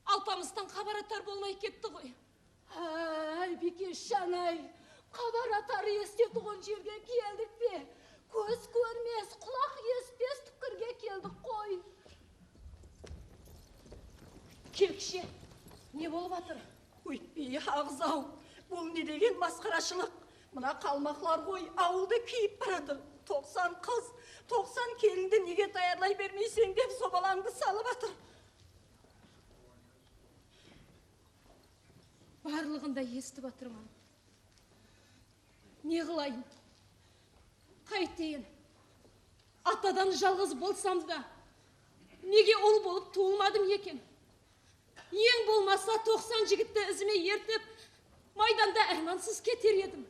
Alpamıstan xabar atar bolmay ketti ǵoy. Háy, Biykesh jan-ay, xabar atar esitetuǵın jerge keldik pe? Kóz kórmes, qulaq esitpes túpkirge keldik ǵoy. Kelkishe, ne bolıp atır? Óytpey, aǵız-aw, bul ne degen masqarashılıq? Mına qalmaqlar ǵoy, awıldı kiyip baratır. Toqsan qız, toqsan kelindi nege tayarlay bermeyseń dep zobalandı salıp atır. Barlıǵın da esitip atırman. Ne qılayın? Qayteyin? Atadan jalǵız bolsam da, nege ul bolıp tuwılmadım eken? Eń bolmasa, toqsan jigitti izime ertip, maydanda ármansız keter edim.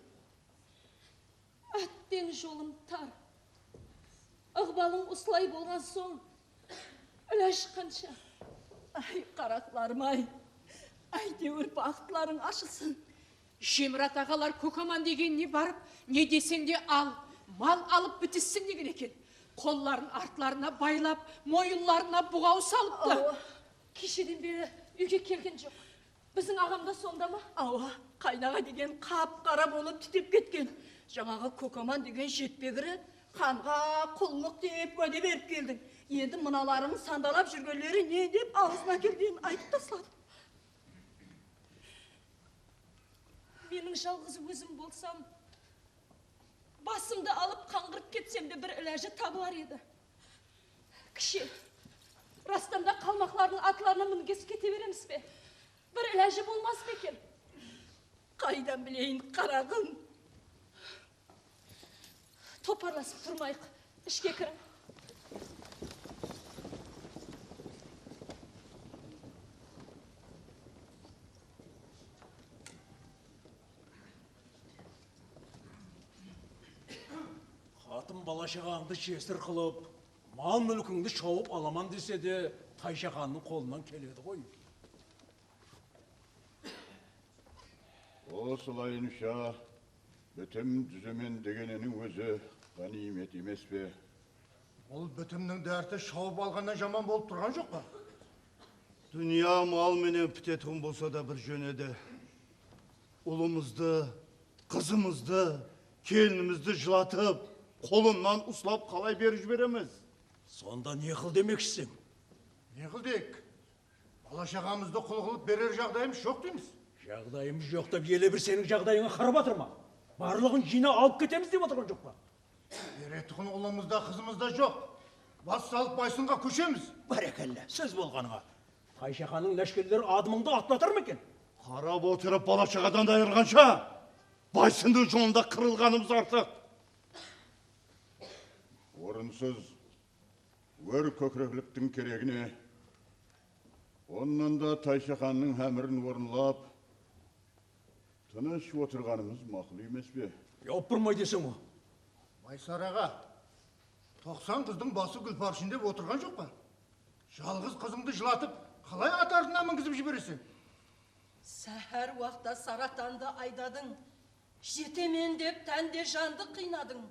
Átteń jolım tar. Iǵbalıń usılay bolǵan soń, ilaj qansha? Ay, qaraqlarım-ay, áytewir, baxıtlarıń ashılsın. Jemirat aǵalar kókaman degenine barıp, ne deseń de al, mal alıp bitissin degen eken. Qolların artlarına baylap, moyınlarına buǵaw salıptı. Awa, kesheden beri úyge kelgen joq. Biziń aǵam da sonda ma? Awa, qaynaǵa degen qap-qara bolıp tútep ketken. Jańaǵı kókaman degen jetpegiri xanǵa qullıq dep wáde berip keldiń. Endi mınalarıń sandalap júrgenleri ne dep awzına kelgenin aytıp tasladı. Meniń jalǵız ózim bolsam, basımdı alıp qańǵırıp ketsem de bir ilajı tabılar edi. Kishi, rastan da qalmaqlardıń atlarına mingesip kete beremiz be? Bir ilajı bolmas pa eken? Qaydan bileyin, qaraǵım? Toparlasıp turmayıq. Ishke kiriń. Qatın bala-shaǵańdı jesir qılıp, mal-múlkińdi shawıp alaman dese de, Tayshaxannıń qolınan keledi ǵoy. Osılayınsha bitim dúzemen degeniniń ózi ǵániymet emes pe? Ol bitimniń dárti shawıp alǵannan jaman bolıp turǵan joq pa? Dúnya mal menen pitetuǵın bolsa da bir jón edi. Ulımızdı, qızımızdı, kelinimizdi jılatıp, qolınnan uslap qalay berip jiberemiz? Sonda ne qıl demeksiseń? Ne qıl deyik? Bala-shaǵamızdı qul qılıp berer jaǵdayımız joq deymiz. Jaǵdayımız joq dep ele bir seniń jaǵdayıńa qarap atır ma? Barlıǵın jıyna alıp ketemiz dep atırǵan joq pa? Beretuǵın ulımız da, qızımız da joq. Bas salıp Baysınǵa kóshemiz. Bárekella, sóz bolǵanıńa. Tayshaxannıń láshkerleri adımıńdı atlatır ma eken? Qarap otırıp bala-shaǵadan ayırǵansha, Baysındıń jolında qırılǵanımız artıq. Orınsız ór kókirekliktiń keregine, onnan da Tayshaxannıń ámirin orınlap, tınısh otırǵanımız maqul emes pe? Yawıp turmay deseń-aw. Baysar aǵa, toqsan qızdıń bası gúlparshin dep otırǵan joq pa? Jalǵız qızıńdı jılatıp, qalay at artına mingizip jibereseń? Sáhár waqta saratandı aydadıń, jetemen dep tán de jandı qıynadıń.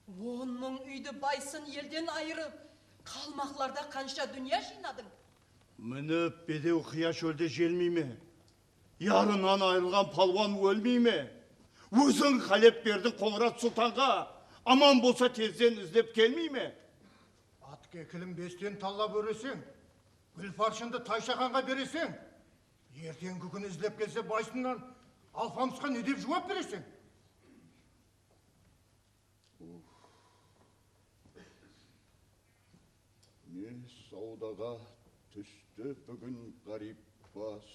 On mıń úydi Baysın elden ayırıp, qalmaqlarda qansha dúnya jıynadıń? Minip bedew qıya shólde jelmey me? Yarınan ayırılǵan palwan ólmey me? Óziń qálep berdiń Qońırat sultanǵa, aman bolsa tezden izlep kelmey me? At-kekilin besten tallap óreseń, gúlparshındı Tayshaxanǵa bereseń, erteńgi kúni izlep kelse Baysınnan Alpamısqa ne dep juwap bereseń? Uf. Ne sawdaǵa tústi búgin ǵáriyp bas.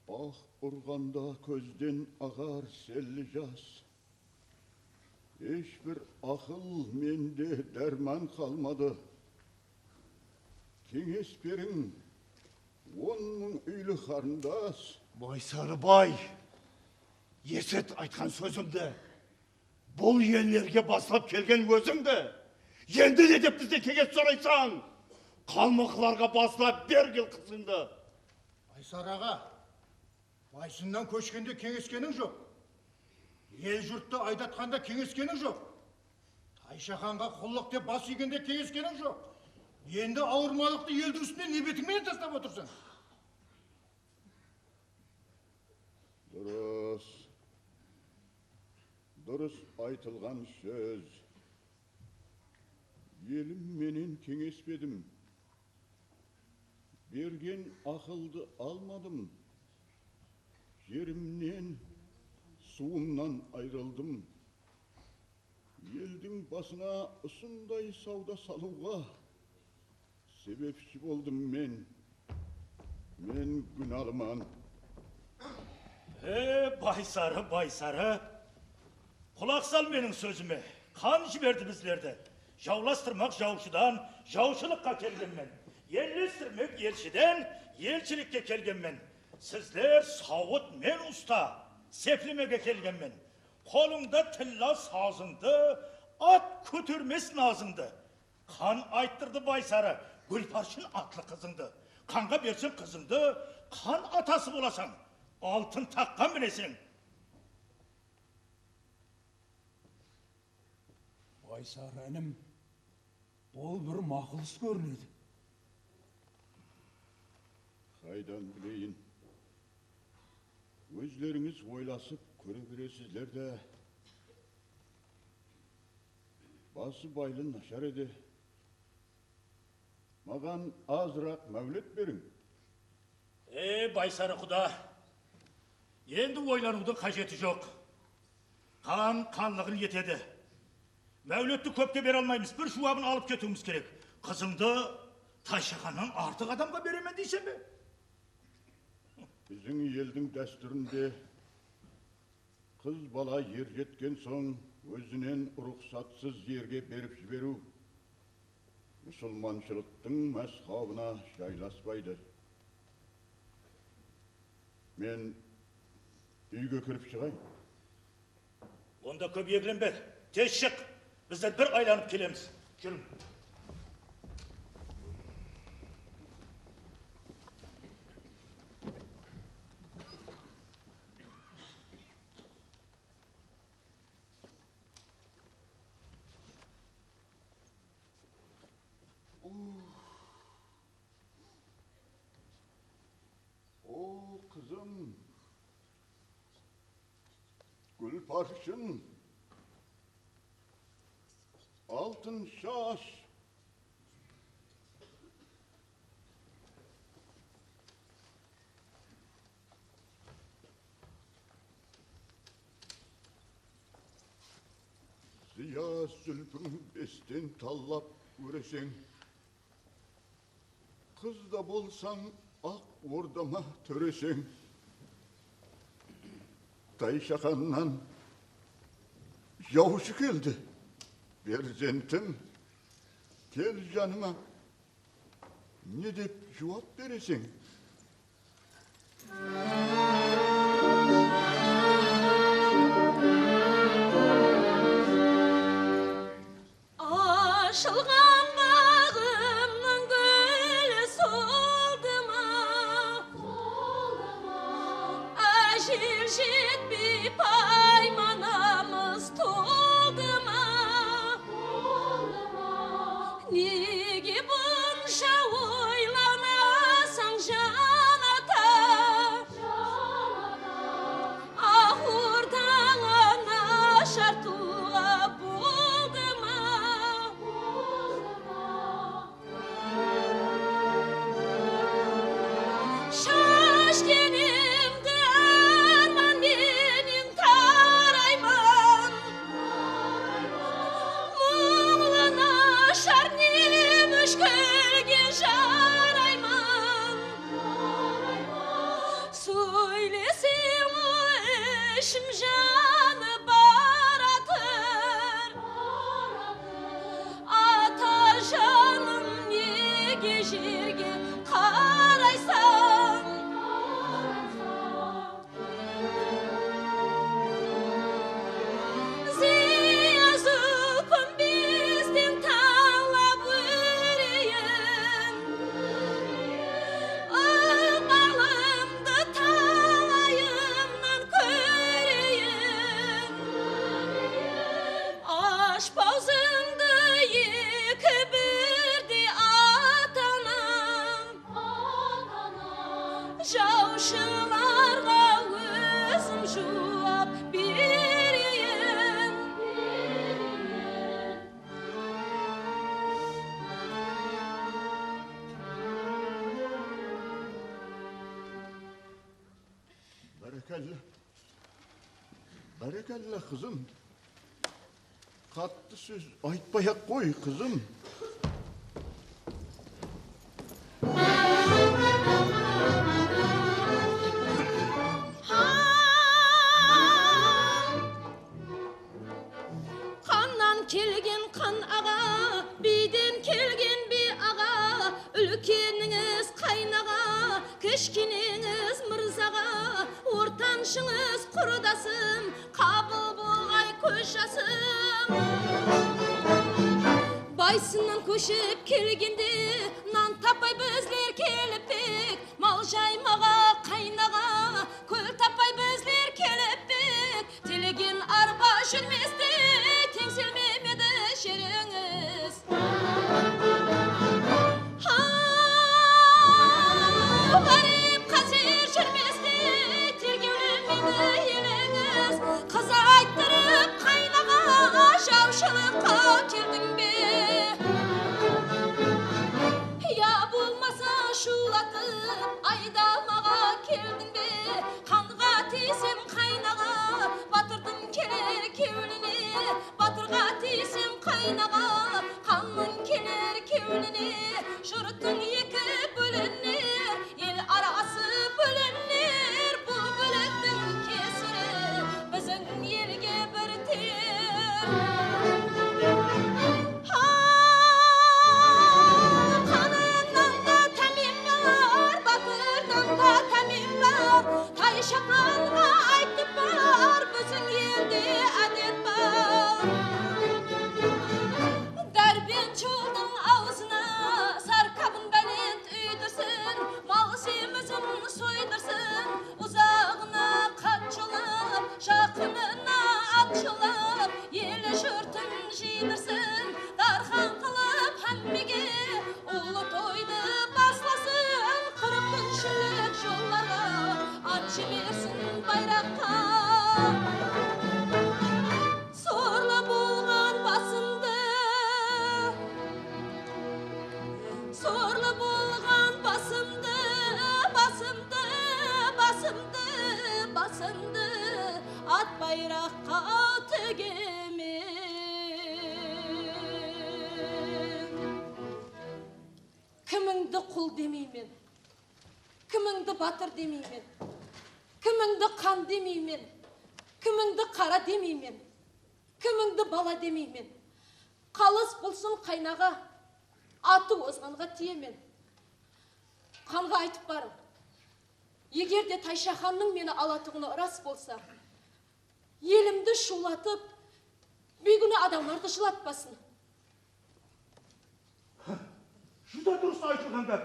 Bax urǵanda kózden aǵar selli jas. Hesh bir aqıl mende dárman qalmadı. Keńes beriń, on mıń úyli qarındas. Baysarıbay, esit aytqan sózińdi. Bul ellerge baslap kelgen ózińdi. Endi ne dep bizden keńes soraysań? Qalmaqlarǵa baslap bergil qızıńdı. Baysar aǵa, Baysınnan kóshkende keńeskeniń joq. El-jurttı aydatqanda keńeskeniń joq. Tayshaxanǵa qullıq dep bas iygende keńeskeniń joq. Endi awırmalıqtı eldiń ústine ne betiń menen taslap otırsań? Durıs. Durıs aytılǵan sóz. Elim menen keńespedim. Bergen aqıldı almadım. Jerimnen, suwımnan ayrıldım. Eldiń basına usınday sawda salıwǵa sebepshi boldım men. Men gúnalıman. Baysarı, Baysarı, qulaq sal meniń sózime. Qan jiberdi bizlerdi. Jawlastırmaq jawshıdan jawshılıqqa kelgenmen. Ellestirmek elshiden elshilikke kelgenmen. Sizler sawıt, men usta, seplemege kelgenmen. Qolıńda tilla sazıńdı, at kótermes nazıńdı. Qan ayttırdı Baysarı, Gúlparshın atlı qızıńdı. Qanǵa berseń qızıńdı, qan atası bolasań. Altın taqqan mineseń. Baysarı inim, bul bir maqul is kórinedi. Qaydan bileyin? Ózlerińiz oylasıp kóre beresizler de. Bası baylı nashar edi. Maǵan azıraq máwlet beriń. Ey, Baysarı quda! Endi oylanıwdıń qájeti joq. Qan qanlıǵın etedi. Máwletti kópke bere almaymız, bir juwabın alıp ketiwimiz kerek. Qızıńdı Tayshaxannan artıq adamǵa beremen deyseń be? Biziń eldiń dástúrinde qız bala er jetken soń ózinen ruxsatsız erge berip jiberiw musılmanshılıqtıń mázhabına jaylaspaydı. Men úyge kirip shıǵayın. Onda kóp eglenbe, tez shıq. Bizler bir aylanıp kelemiz. Júriń. O, qızım, Gúlparshın, altın shash. Zıya zúlpin besten tallap óreseń, qız da bolsań, aq ordama tóreseń. Tayshaxannan jawshı keldi, perzentim, kel janıma. Ne dep juwap bereseń? Ashılǵan baǵımnıń gúli soldı ma? Ájel jetpey paymanamız toldı ma? Nege bunsha oylanasań, jan ata? Aq ordańa nashar tuwǵa boldı ma? Shash denemdi árman menen tarayman. Muńlı nashar ne múshkilge jarayman. Sóylesem o ishim janıp baratır. Ata janım, nege jerge qaraysań? Zıya zúlpin besten tallap óreyin, ıqbalımdı talayımnan kóreyin. Ash pawzıńdı eki birdey, ata-anam. Jawshılarǵa ózim juwap bereyin. Bárekella. Bárekella, qızım. Qattı sóz aytpay-aq qoy, qızım. Keleńiz mırzaǵa, ortanshıńız qurdasım, qabıl bolǵay kóz jasım. Baysınnan kóship kelgende, nan tappay bizler kelip pek, mal jaymaǵa qaynaǵa, kól tappay bizler kelip pek, tilegen arba júrmestey, teńselmemedi jerińiz. Haw, ǵárip qáser júrmestey, tergewlemedi elińiz. Qız ayttırıp qaynaǵa, jawshılıqqa keldiń be? Ya bolmasa, shuwlatıp aydamaǵa keldiń be? Qanǵa tiyseń qaynaǵa, batırdıń keler kewline. Batırǵa tiyseń qaynaǵa, qanıń keler kewline. Jurtıń eki bólener, el arası bólener. Bul bólektiń kesiri biziń elge birter. Haw, qanıńnan da támim bar, batırdan da támim bar. Tayshaqanǵa aytıp bar, biziń elde ádet bar. Dárbent joldıń awzına sarkabın bálent úydirsin, mal semizin soydırsın. Uzaǵına qat jolap, jaqınına at jolap, el-jurtın jıydırsın, dárxan qılıp hámmege. Ullı toydı baslasın, qırıq kúnshilik jollarǵa at jibersin bayraqqa. Sorlı bolǵan basımdı, sorlı bolǵan basımdı, basımdı, basımdı, basımdı at bayraqqa tigemen. Kimińdi qul demeymen, kimińdi batır demeymen, kimińdi qan demeymen, kimińdi qara demeymen, kimińdi bala demeymen. Qalıs bolsın qaynaǵa, atı ozǵanǵa tiyemen. Qanǵa aytıp barıń. Eger de Tayshaxannıń meni alatuǵını ıras bolsa, elimdi shuwlatıp, beygúne adamlardı jılatpasın. Júdá durıs aytılǵan gáp.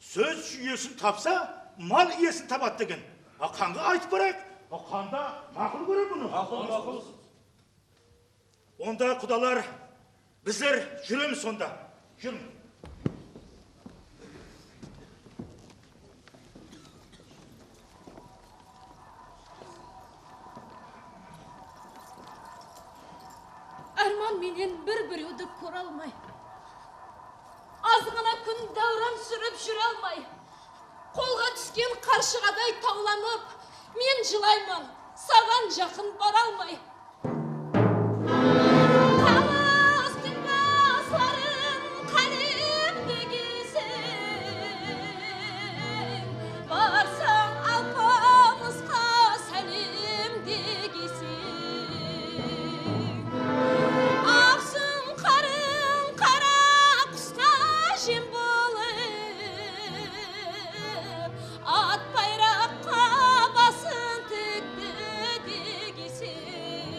Sóz iyesin tapsa, mal iyesin tabadı degen. A, Qanǵa aytıp barayıq. A, Qan da maqul kórer bunı. Maqul, maqul. Onda, qudalar, bizler júremiz sonda. Júriń. Árman menen bir-birewdi kóre almay, azǵana kún dáwran súrip júre almay, qolǵa túsken qarshıǵaday tawlanıp, men jılayman, saǵan jaqın bara almay. Qalastıń basların qálemde giyseń, barsań Alpamısqa sálem de giyseń. Aq suńqarıń qara qusqa jem bolıp, at bayraqqa basın tikti de giyseń.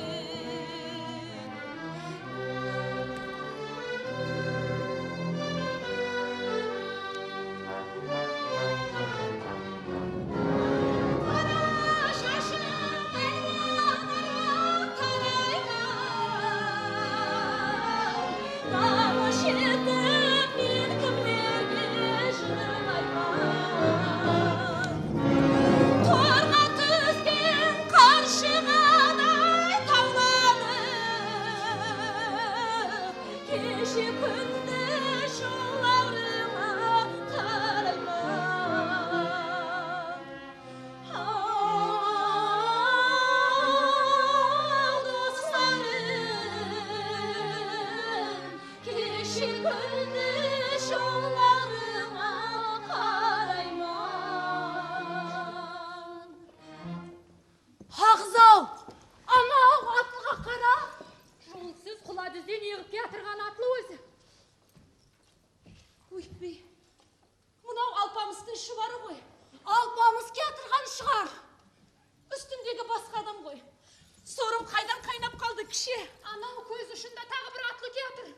She, anaw kóz ushında taǵı bir atlı kiyatır.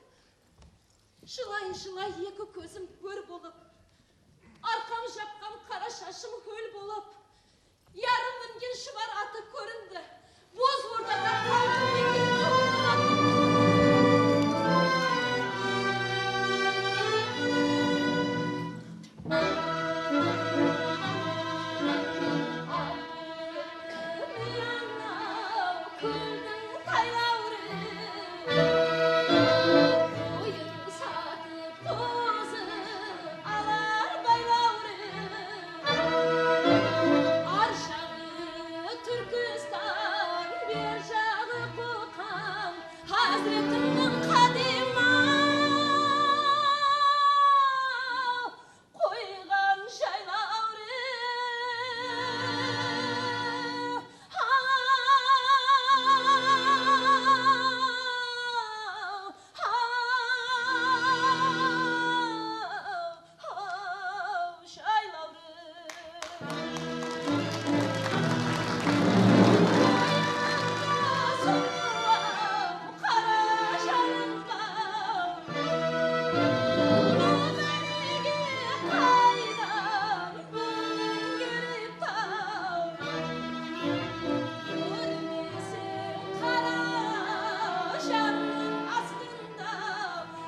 Jılay-jılay eki kózim tór bolıp, arqam japqan qara shashım hól bolıp, yarım mingen shıbar atı kórindi. Boz ortada qalqıp ketken toqtı atı. Kóldiń taylawrı, qoyın satıp, qozı alar baylawrı. Ar jaǵı Túrkistan, ber jaǵı Qoqan, Házretimniń qádimi-aw. Qoyǵan jaylawrı. Haw, haw, jaylawrı. Qara janım-aw. Ómir nege qaydan búgin kelip taw? Kórmeseń qara janıń astında,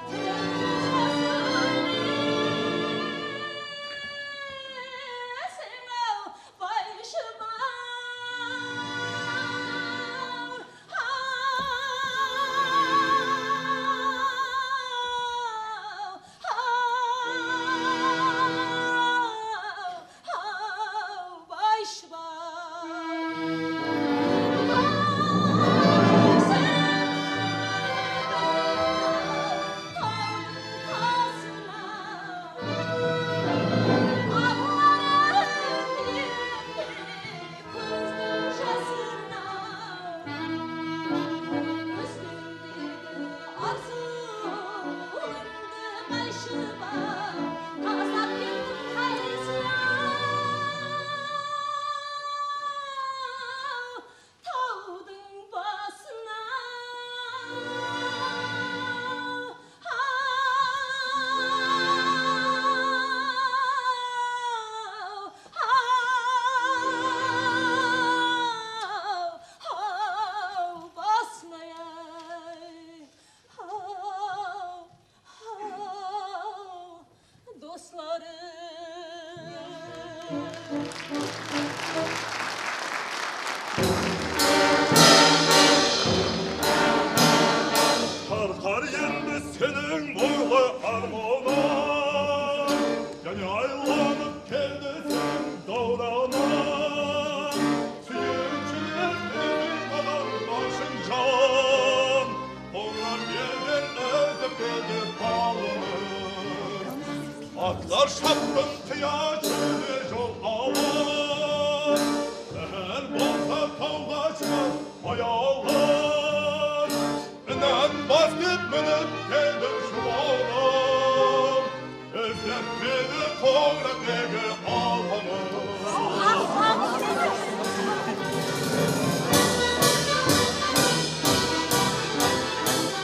tilek jasın eseń-aw. Bayshıbaw, haw, haw, haw, Bayshıbaw. Kózdiń jasın-aw, kózdiń arzıwımdı qayshıbaw, tastap kettim qaysı-aw, tawdıń basına. Haw, haw, haw, basına-ay. Haw, haw, doslarım. Tarqar endi seniń boylı armanıń, jáne aylanıp keldi seniń dawranıń. Súyimshilik izley maǵan basın jan, qońırat elden izlep keldi balını. Atlar shapqın qıya júrme jol awır, el bolsa tawǵa shıǵar ayawlar. Inan bas dep minip keldim Juwalım, izlep keldi Qońırat nege altınım.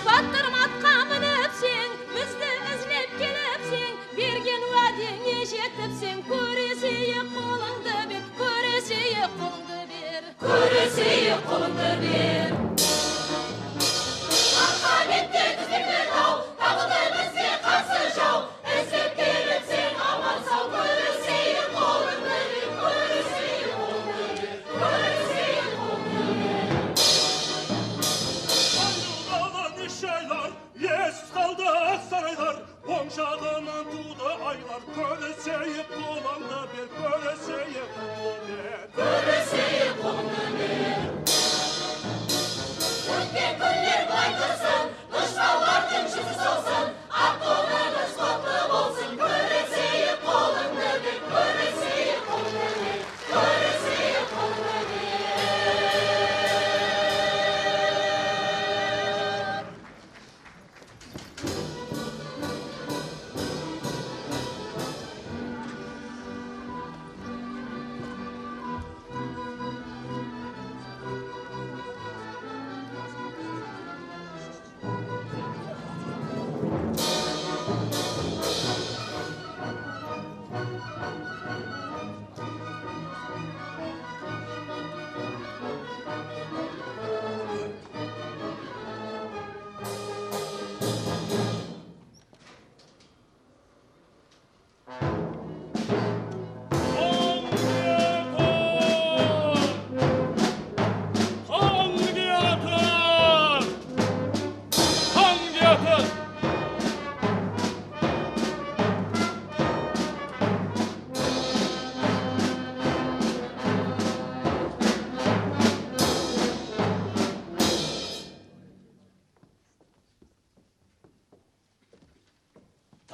Batırım atqa minipseń, bizdi izlep kelipseń, bergen wádeńe jetipseń, kóreseyik, qolıńdı ber, kóreseyik, qolıńdı ber. Kóreseyik, qolıńdı ber. Arqa bette tizilgen taw, tabıldı bizge qarsı jaw. Izlep kelipseń aman-saw, kóreseyik, qolıńdı ber, kóreseyik, qolıńdı ber, kóreseyik, qolıńdı ber. Ayılǵaǵan úsh aylar, esiz qaldı aq saraylar. Oń jaǵınan tuwdı aylar, kóreseyik, qolıńdı ber, kóreseyik, qolıńdı ber. Kóreseyik, qolıńdı ber.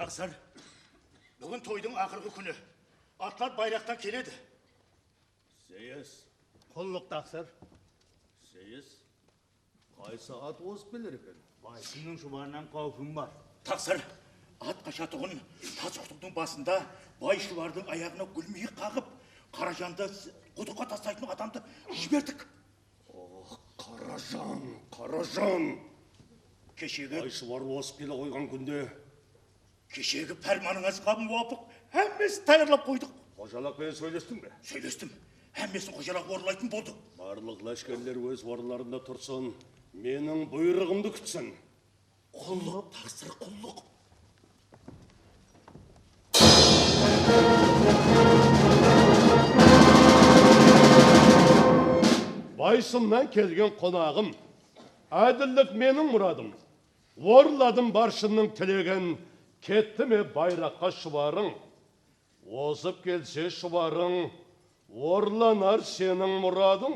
Taqsır, búgin toydıń aqırǵı kúni. Atlar bayraqtan keledi. Seyis. Qullıq, taqsır. Seyis, qaysı at ozıp keler eken? Baysınıń shubarınan qáwpim bar. Taqsır, at qashatuǵın tas qutıqtıń basında bay shubardıń ayaǵına gúlmiyik qaǵıp, Qarajandı qutıqqa taslaytın adamdı jiberdik. Oh, Qarajan, Qarajan! Keshegi Ay shubar ozıp kele qoyǵan kúnde Keshegi pármanıńızǵa muwapıq hámmesin tayarlap qoydıq. Xojalaq penen sóylestiń be? Sóylestim. Hámmesin xojalaq orınlaytın boldı. Barlıq láshkerler óz orınlarında tursın, meniń buyrıǵımdı kútsin. Qullıq, taqsır, qullıq. Baysınnan kelgen qonaǵım, ádillik meniń muradım. Orınladım barshınıń tilegin, ketti me bayraqqa shubarıń? Ozıp kelse shubarıń, orınlanar seniń muradıń.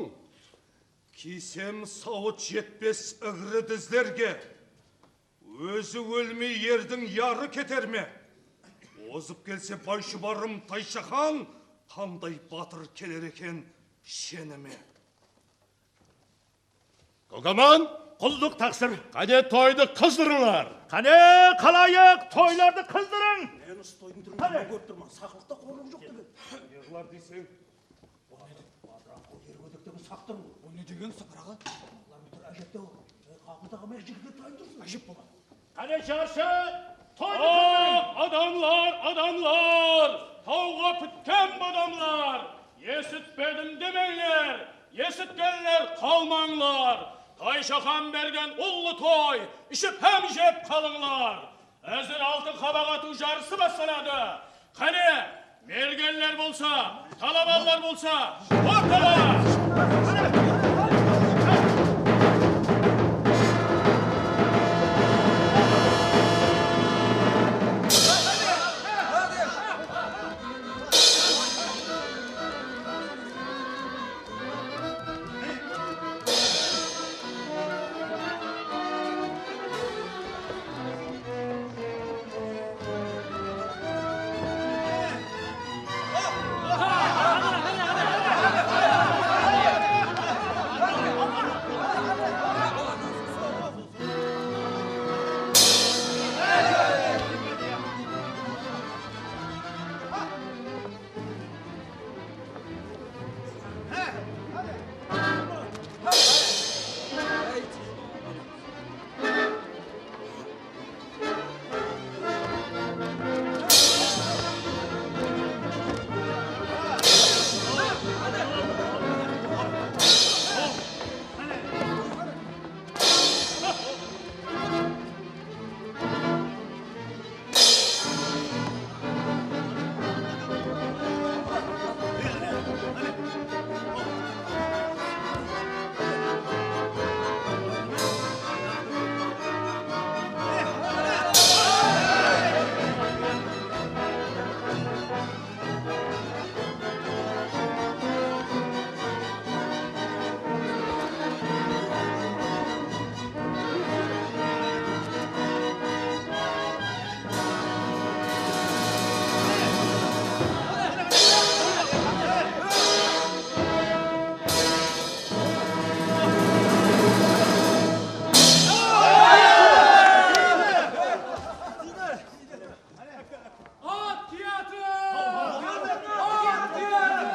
Kiysem sawıt jetpes igri dizlerge, ózi ólmey erdiń yarı keter me? Ozıp kelse bay shubarım Tayshaxan, qanday batır keler eken shenime? Kókaman! Qullıq, taqsır. Qáne, toydı qızdırıńlar! Qáne, xalayıq, toylardı qızdırıń! Men usı toydıń túrin kórip turman, saqlıqta qorlıǵı joq degen. Ne qılar deyseń? Batıran qol eri gódektegi saqtır ol. O ne degen, Sıpır aǵa? Bular bir ájepte ol. Qapıldaǵan jigitler tayın tursın. Ájep boladı. Qáne, jarshı, toydı kúttiń! Adamlar, adamlar! Tawǵa pitken badamlar! Esitpedim demeńler, esitkenler qalmańlar! Tayshaxan bergen ullı toy, iship hám jep qalıńlar! Házir altın qabaq atıw jarısı baslanadı! Qáne, mergenler bolsa, talabanlar bolsa, ortaǵa! At kiyatır! At kiyatır!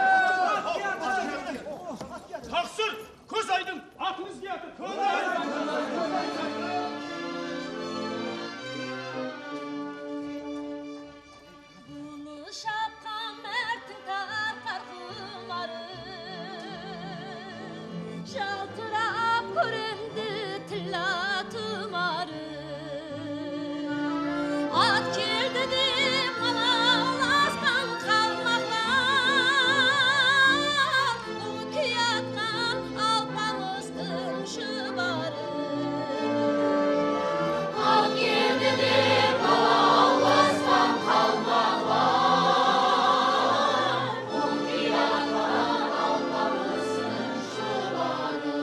Taqsır, kóz aydın, atıńız kiyatır, kóz aydın! Bunı shapqan márttiń tarqar qumarı, jaltırap kórendi tilla tumarı. At keldi dep alawlasqan qalmaqlar, bul kiyatqan Alpamıstıń shıbarı. At keldi dep alawlasqan qalmaqlar, bul kiyatqan Alpamıstıń shıbarı.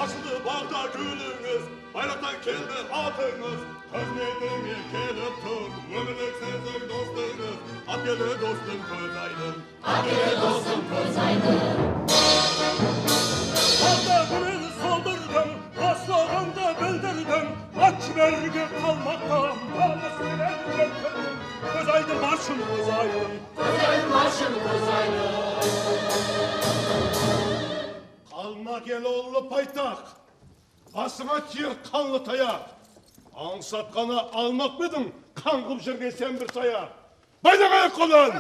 Ashıldı baǵda gúlińiz, bayraqtan keldi atıńız. Xızmetińe kelip tur, ómirlik siziń dostıńız. Ákele, dostım, kóz aydın. Ákele, dostım, kóz aydın. Baǵda gúlin soldırdıń, baslıǵıńdı bildirdiń. At jiberge qalmaqtan, namıs penen óttirdiń. Kóz aydın, basshım, kóz aydın. Kóz aydın, basshım, kóz aydın. Qalmaq el ullı paytaq, basıńa tiyer qanlı tayaq. Ańsatqanı almaq pa ediń, qańǵıp júrgen sen bir sayaq. Baydań ayaq-qolın!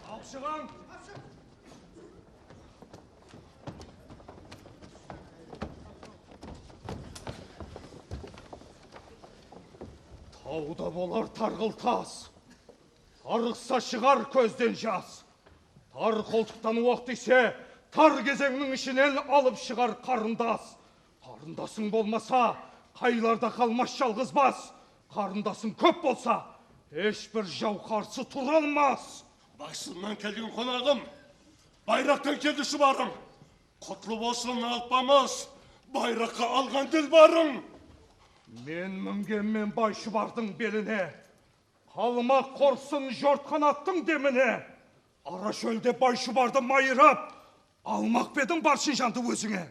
Alıp shıǵıń! Tawda bolar tarǵıl tas, tarıqsa shıǵar kózden jas. Tar qoltıqtan oq tiyse, tar gezeńniń ishinen alıp shıǵar qarındas. Qarındasıń bolmasa, qaylarda qalmas jalǵız bas. Qarındasıń kóp bolsa, hesh bir jaw qarsı tura almas. Basshımnan kelgen qonaǵım, bayraqtan keldi shubarıń. Qutlı bolsın, alpamıs, bayraqqa alǵan dilbarıń. Men mingenmen bay shubardıń beline. Qalmaq qorsın jortqan attıń demine. Ara shólde bay shubardı mayırap, almaq pa ediń barsın jandı ózińe.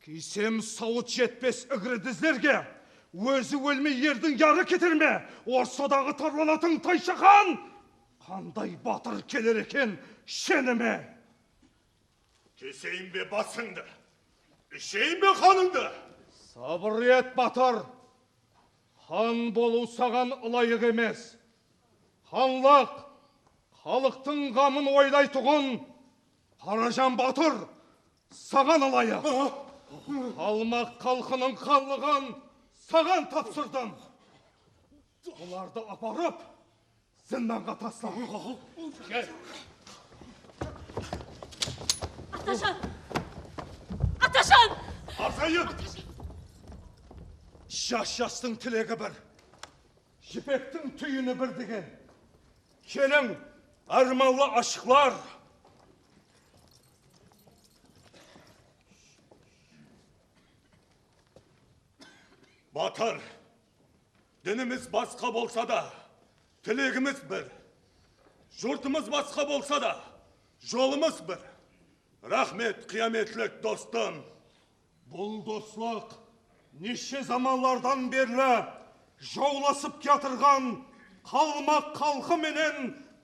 Kiysem sawıt jetpes igri dizlerge, ózi ólmey erdiń yarı keter me? Orsadaǵı tarlanatıń tayshaxan, qanday batır keler eken shenime? Keseyin be basıńdı, isheyin be qanıńdı? Sabır et, batır! Xan bolıw saǵan ılayıq emes. Xanlıq, xalıqtıń ǵamın oylaytuǵın Qarajan batır, saǵan ılayıq. Qalmaq xalqınıń xanlıǵın saǵan tapsırdım. Bulardı aparıp, zindanǵa tasla. Gel. Atashan! Atashan! Arsayın! Jas jastıń tilegi bir, jipektiń túyini bir degen. Keliń, ármanlı ashıqlar! Batır, dinimiz basqa bolsa da, tilegimiz bir. Jurtımız basqa bolsa da, jolımız bir. Raxmet, qıyametlik dostım! Bul doslıq neshe zamanlardan berli jawlasıp kiyatırǵan qalmaq xalqı menen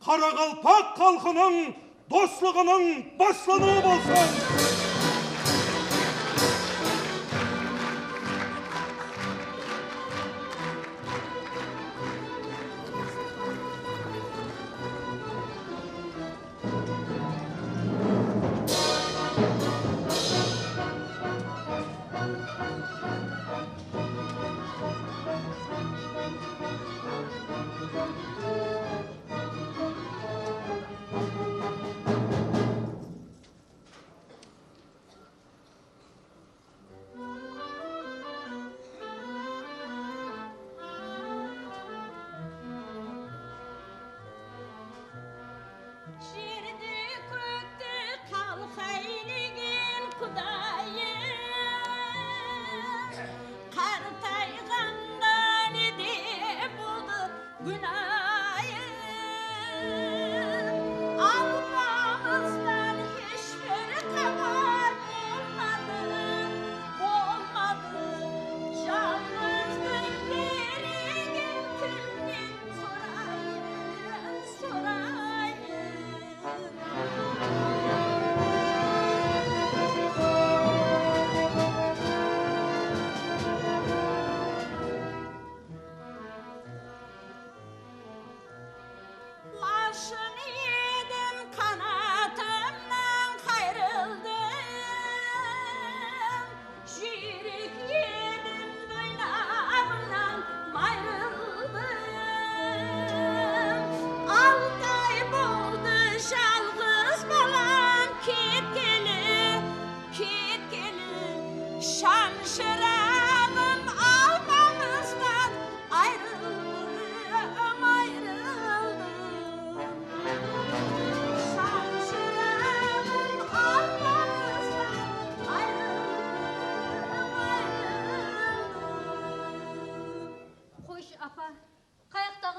qaraqalpaq xalqınıń doslıǵınıń baslanıwı bolsın!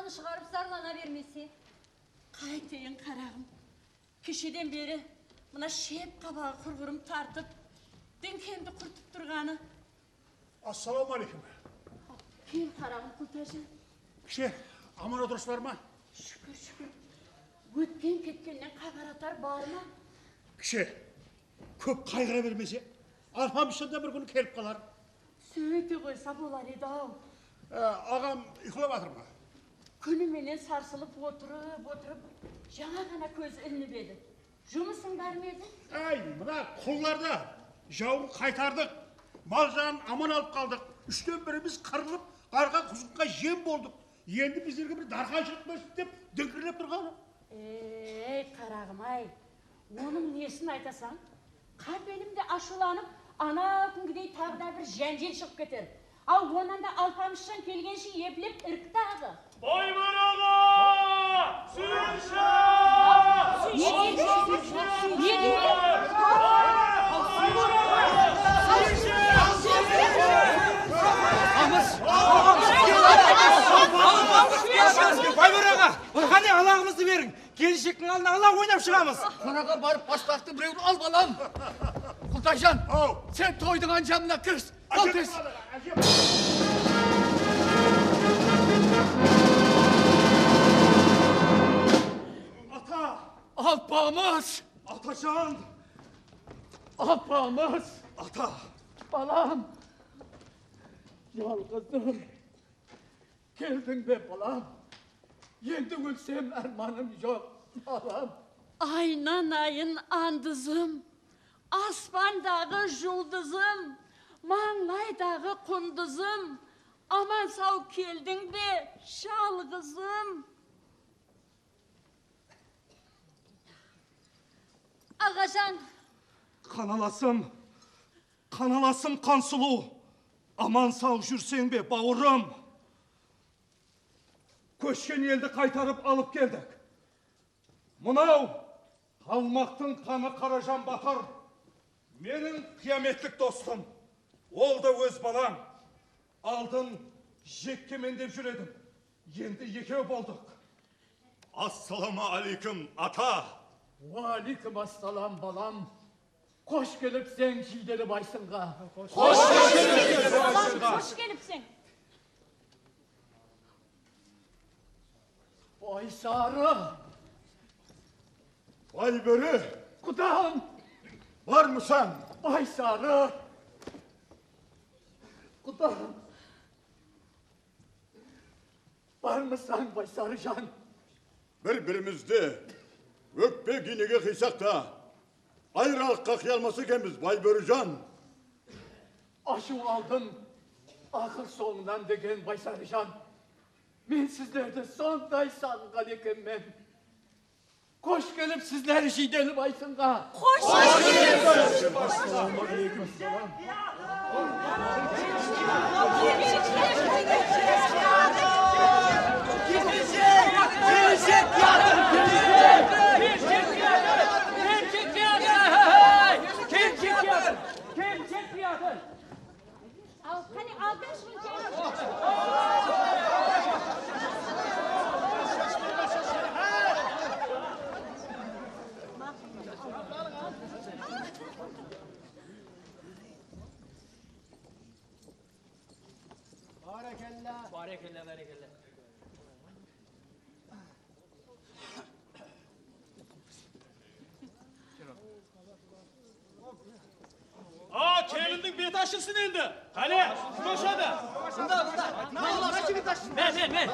Shıǵarıp zarlana bermese. Qayteyin, qaraǵım. Kesheden beri mına shep qabaǵı qurǵırım tartıp, dińkendi qurtıp turǵanı. Assalawma áleykum. Kel, qaraǵım, Qultayjan. Kishe, aman otırıssızlar ma? Shúkir, shúkir. Ótken-ketkennen xabar-atar bar ma? Kishe, kóp qayǵıra bermese, Alpamısjan da bir kúni kelip qalar. Sóyte qoysa bolar edi-aw. Á, aǵam uyqılap atır ma? Kúni menen sarsılıp otırıp-otırıp, jańa ǵana kózi ilinip edi. Jumısıń bar ma edi? Áy, mına qullardı jawın qaytardıq. Mal-janın aman alıp qaldıq. Úshten birimiz qırılıp, qarǵa-quzǵınǵa jem boldıq. Endi bizlerge bir dárxan shıǵıp bersin dep dińkirlep turǵanı. Ey, qaraǵım-ay, onıń nesin aytasań? Qápelim de ashıwlanıp, ana kúngidey taǵı da bir jánjel shıǵıp keter. Aw, onnan da Alpamısjan kelgenshe epilep irki taǵı. Baybóre aǵa! Súyinshi! Ne deydi? Ne deydi? Baybóre aǵa! Qáne, alaǵımızdı beriń! Kelinshektiń aldına ala oynap shıǵamız. Qonaǵa barıp basqalaftı birewin al, balam. Qultayjan, sen toydıń anjamına kiris. Al tez. Ata! Alpamıs! Atajan! Alpamıs! Ata! Balam! Jalǵızım! Keldiń be, balam? Endi ólsem, ármanım joq, balam. Aynanayın andızım, aspandaǵı juldızım, mańlaydaǵı qundızım, aman-saw keldiń be, jalǵızım? Aǵajan! Qanalasım, qanalasım Qansuluw, aman-saw júrseń be, bawırım? Kóshken eldi qaytarıp alıp keldik. Mınaw, qalmaqtıń qanı Qarajan batır, meniń qıyametlik dostım, ol da óz balań. Aldın jekkemen dep júr edim, endi ekew boldıq. Assalawma áleykum, ata! Wa áleykum assalam, balam. Xosh kelipseń, Jiydeli Baysınǵa. Xosh kelipseń, Jiydeli Baysınǵa. Xosh kelipseń. Baysarı! Baybóre! Qudam! Barmısań? Baysarı! Qudam! Barmısań, Baysarıjan? Bir-birimizdi ókpe-giynege qıysaq ta, ayralıqqa qıya almasa ekenbiz, Baybórejan. Ashıw aldın, aqıl sońınan degen, Baysarıjan. Men sizlerdi sonday saǵınǵan ekenmen. Xosh kelipsizler Jiydeli Baysınǵa. Xosh kelipsiz. Kelinshek kiyatır! Kelinshek kiyatır! Kelinshek kiyatır! Al, qáne, altın shıǵın. Bárekella. Bárekella, bárekella. A, kelinniń beti ashılsın endi. Qáne, kim ashadı? Men, men, men.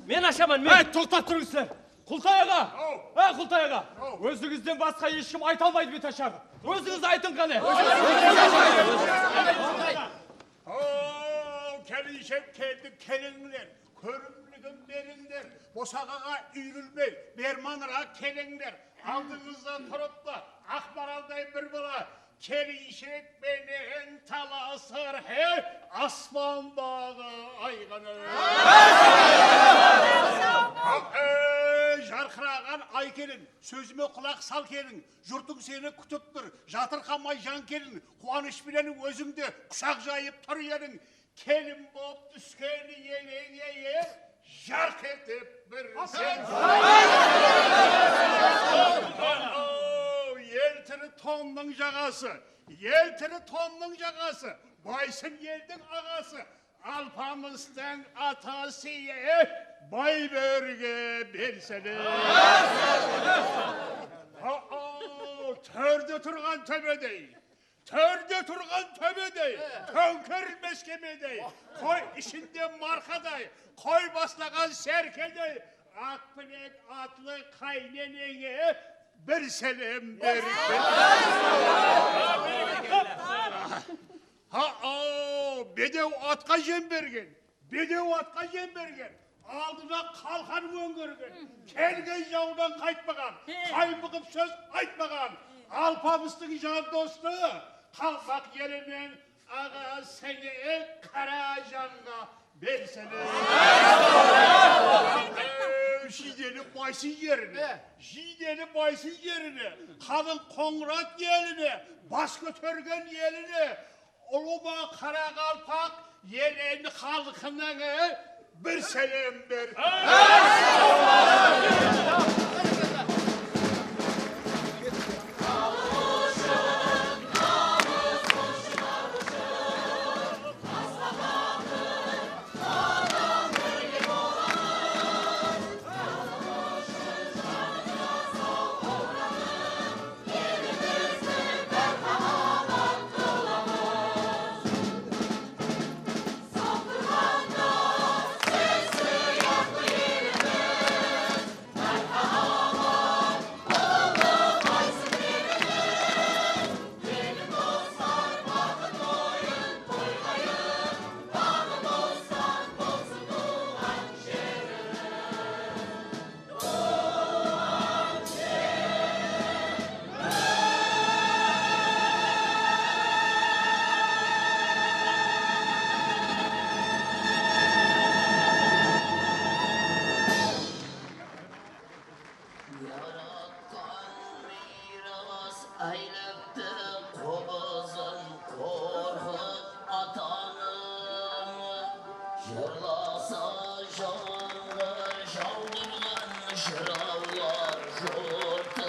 Men ashaman, men. Áy, toqtap turıń sizler. Qultay aǵa. Áy, Qultay aǵa. Ózińizden basqa hesh kim ayta almaydı beti ashaǵı. Ózińiz aytıń qáne. Aw, kelinshek keldi, kelińler. Kórimligin berińler, bosaǵaǵa úyrilmey, bermanıraq kelińler. Aldıńızda turıptı aq maralday bir bala, kelinshek penen talasır, hey, aspandaǵı ay ǵana. Ey, jarqıraǵan ay kelin, sózime qulaq sal kelin, jurtıń seni kútip tur, jatırqamay jan kelin, quwanısh penen ózińde qushaq jayıp tur eliń. Kelin bolıp túsken eleń-eye, Jarq etip bir sen. Eltiri tonnıń jaǵası, eltiri tonnıń jaǵası, Baysın eldiń aǵası, Alpamıstıń atası, e, Baybórge bersene. Ho-o, tórde turǵan tóbedey, tórde turǵan tóbedey, tóńkerilmes kemedey, qoy ishinde marqaday, qoy baslaǵan sárkedey, Aqpilek atlı qáyneneńe bir sálem ber. Ha-aw, bedew atqa jem bergen, bedew atqa jem bergen, aldına qalqan óńgergen, kelgen jawdan qaytpaǵan, qaymıǵıp sóz aytpaǵan, Alpamıstıń jan dostı, qalpaq elinen aǵa sene qara janǵa bersene. Ew, Jiydeli Baysın jerine, Jiydeli Baysın jerine, qalın Qońırat eline, bas kótergen eline, ulıwma qaraqalpaq elin xalqınıń bir sálem ber. Yaratqan miyras áylepti qobızın qorqıp atanıń. Jırlasa jańǵır jawdırǵan jırawlar jurtı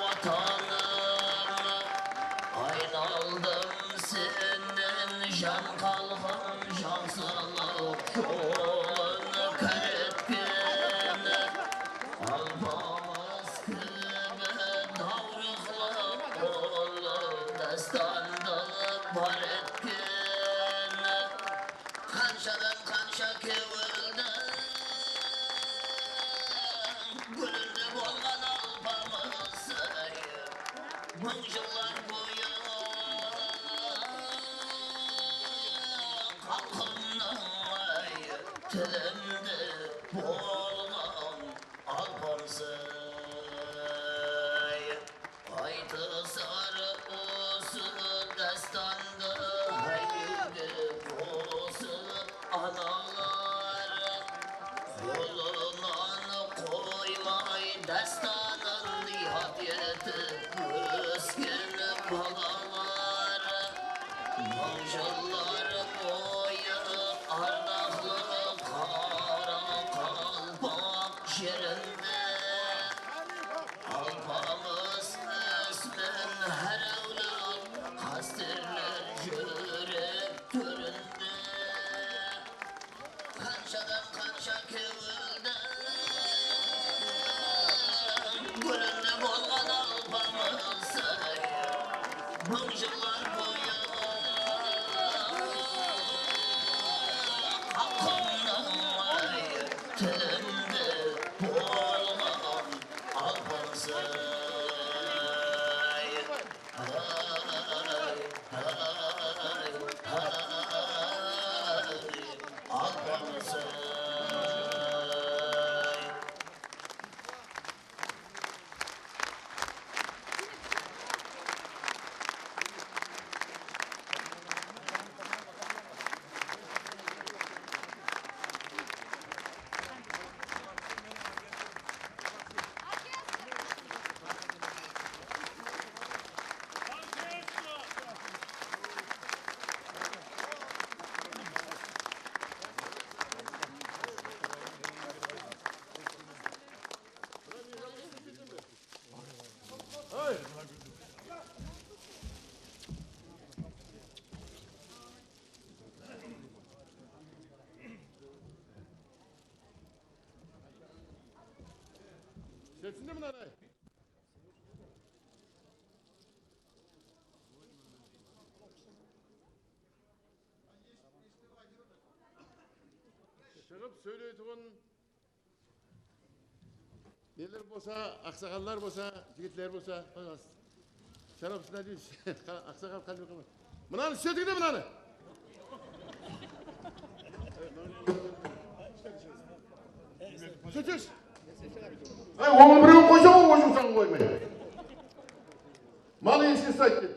watanım. Aynaldım sennen jan xalqım jaqsılıq jolın kúretken. Alpamıs kibi dawrıqlı ullı dástandı bar etken. Qanshadan qansha kewildiń gúlinde bolǵan Alpamıs, mıń jıllar boyı xalqımnıń tilimde bolǵan Alpamıs. Aytısar usı dástandı háyde qosıp analar. Qolınan qoymay dástanın yad etip ósken balalar. Mıń jıllar boyı ardaqlı qaraqalpaq jerinde Alpamıs ismin hár áwlad qásterler júrek tórinde. Qanshadan qansha kewildiń gúlinde bolǵan Alpamıs, mıń jıllar boyı xalqımnıń tilimde bolǵan Alpamıs. Ay, ay, ay, ay, Alpamıs. Ketsinde mınanı. Shıǵıp sóyleytuǵın neler bolsa, aqsaqallar bolsa, jigitler bolsa, qoyıńız. Sharap usına deymiz. Aqsaqal Qálbek. Mınanı túsetiń de mınanı. Túsetińiz. Ay, onı birewin qoysa, ol qoysa, sanı qoymay. Mal iyesine sayt ket.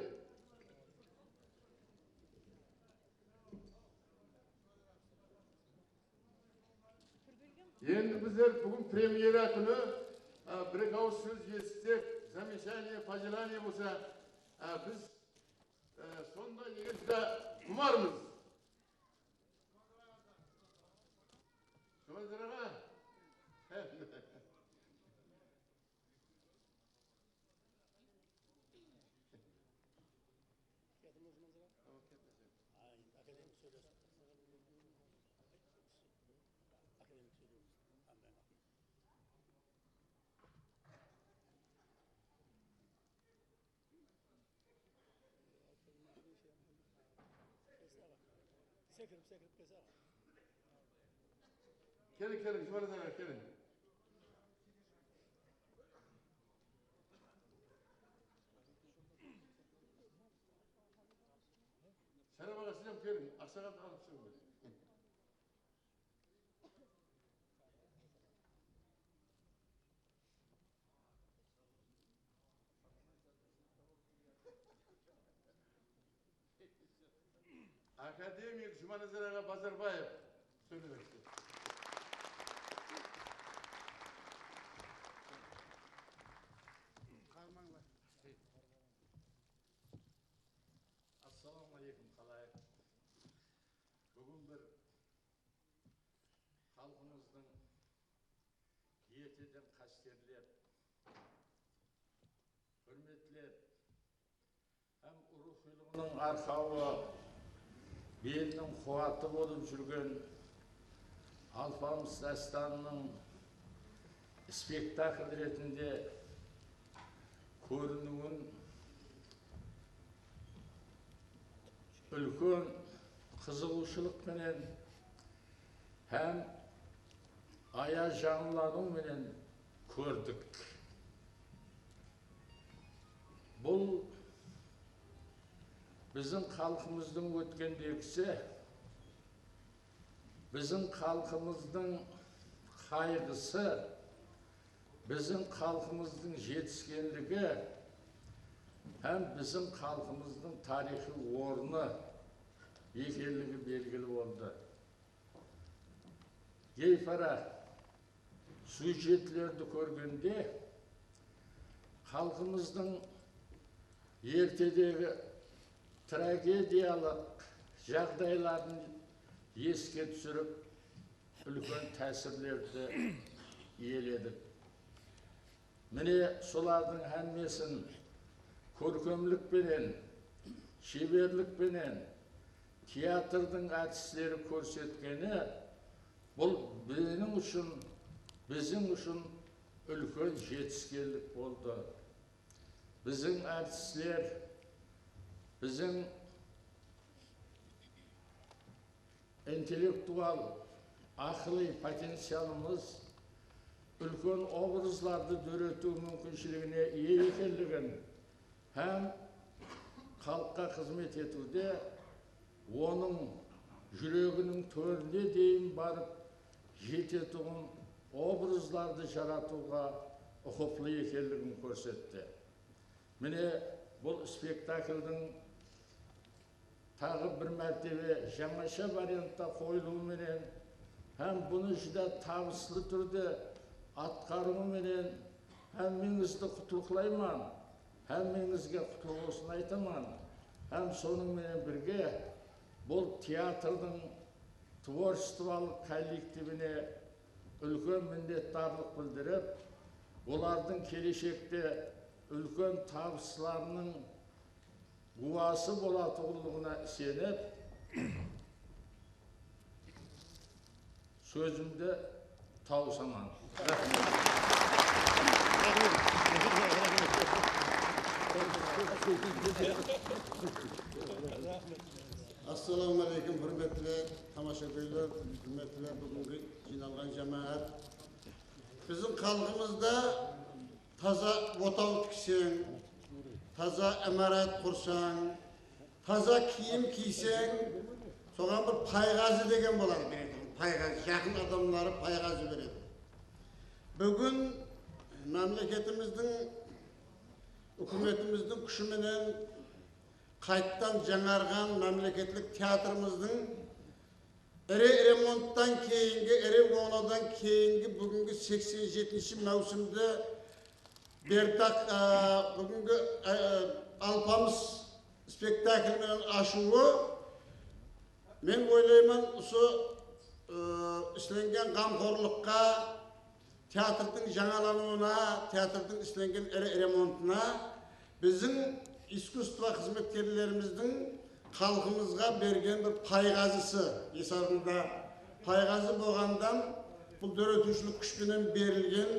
Endi bizler búgin premyera kúni, a, bir-eki awız sóz esitsek, zamechanie, pojelanie bolsa, a, biz, a, sonday degen júdá qumarmız. Jumanazar aǵa. Kettim, Jumanazar aǵa. Ay, akademik sóylesip. Akademik sóylesip. Sekirip, sekirip kelse. Keliń, keliń, Jumanazar aǵa, keliń. Sharap aǵa, siz hám keliń, aqsaqaldı alıp shıǵıń. Akademik Jumanazar aǵa Bazarbaev sóylep bersin. Assalamu aleykum, qalay? Búgin bir xalqımızdıń erteden qásterlep, húrmetlep hám ruwxıylığınıń arqawı, beliniń quwatı bolıp júrgen Alpamıs dástanınıń spektakl retinde kóriniwin úlken qızıǵıwshılıq penen hám ayajanlanıw menen kórdik. Bul biziń xalqımızdıń ótkendegisi, biziń xalqımızdıń qayǵısı, biziń xalqımızdıń jetiskenligi hám biziń xalqımızdıń tariyxıy ornı ekenligi belgili boldı. Geypara syujetlerdi kórgende, xalqımızdıń ertedegi tragediyalıq jaǵdayların eske túsirip, úlken tásirlerdi iyeledik. Mine, solardıń hámmesin kórkemlik penen, sheberlik penen teatrdıń artistleri kórsetkeni, bul meniń ushın, biziń ushın úlken jetiskenlik boldı. Biziń artistler, biziń intellektual, aqılıy potencialımız úlken obrazlardı dóretiw múmkinshiligine iye ekenligin hám xalıqqa xızmet etiwde onıń júreginiń tórine deyin barıp jetetuǵın obrazlardı jaratıwǵa uqıplı ekenligin kórsetti. Mine, bul spektakldiń taǵı bir mártebe jańasha variantta qoyılıwı menen hám bunı júdá tabıslı túrde atqarıwı menen hámmeńizdi qutlıqlayman, hámmeńizge qutlı bolsın aytaman. Hám sonıń menen birge, bul teatrdıń tvorchestvolıq kollektivine úlken minnetdarlıq bildirip, olardıń keleshekte úlken tabıslarınıń gúwası bolatuǵınlıǵına isenip, sózimdi tawısaman. Raxmet. Assalawma áleykum, húrmetli tamashagóyler, húrmetli búgingi jıynalǵan jámáát. Biziń xalqımızda taza otaw tikseń, taza imarat qursań, taza kiyim kiyseń, soǵan bir payǵazı degen boladı, beretuǵın payǵazı, jaqın adamları payǵazı beredi. Búgin mámleketimizdiń, húkimetimizdiń kúshi menen qaytadan jańarǵan mámleketlik teatrımızdıń iri remonttan keyingi, iri ońlawdan keyingi búgingi seksen jetinshi máwsimde Berdaq, á, búgingi, á, Alpamıs spektakli menen ashıwı, men oylayman, usı, ı, islengen ǵamxorlıqqa, teatrdıń jańalanıwına, teatrdıń islengen iri remontına biziń iskusstvo xızmetkerlerimizdiń xalqımızǵa bergen bir payǵazısı esabında. Payǵazı bolǵandan bul dóretiwshilik kúsh penen berilgen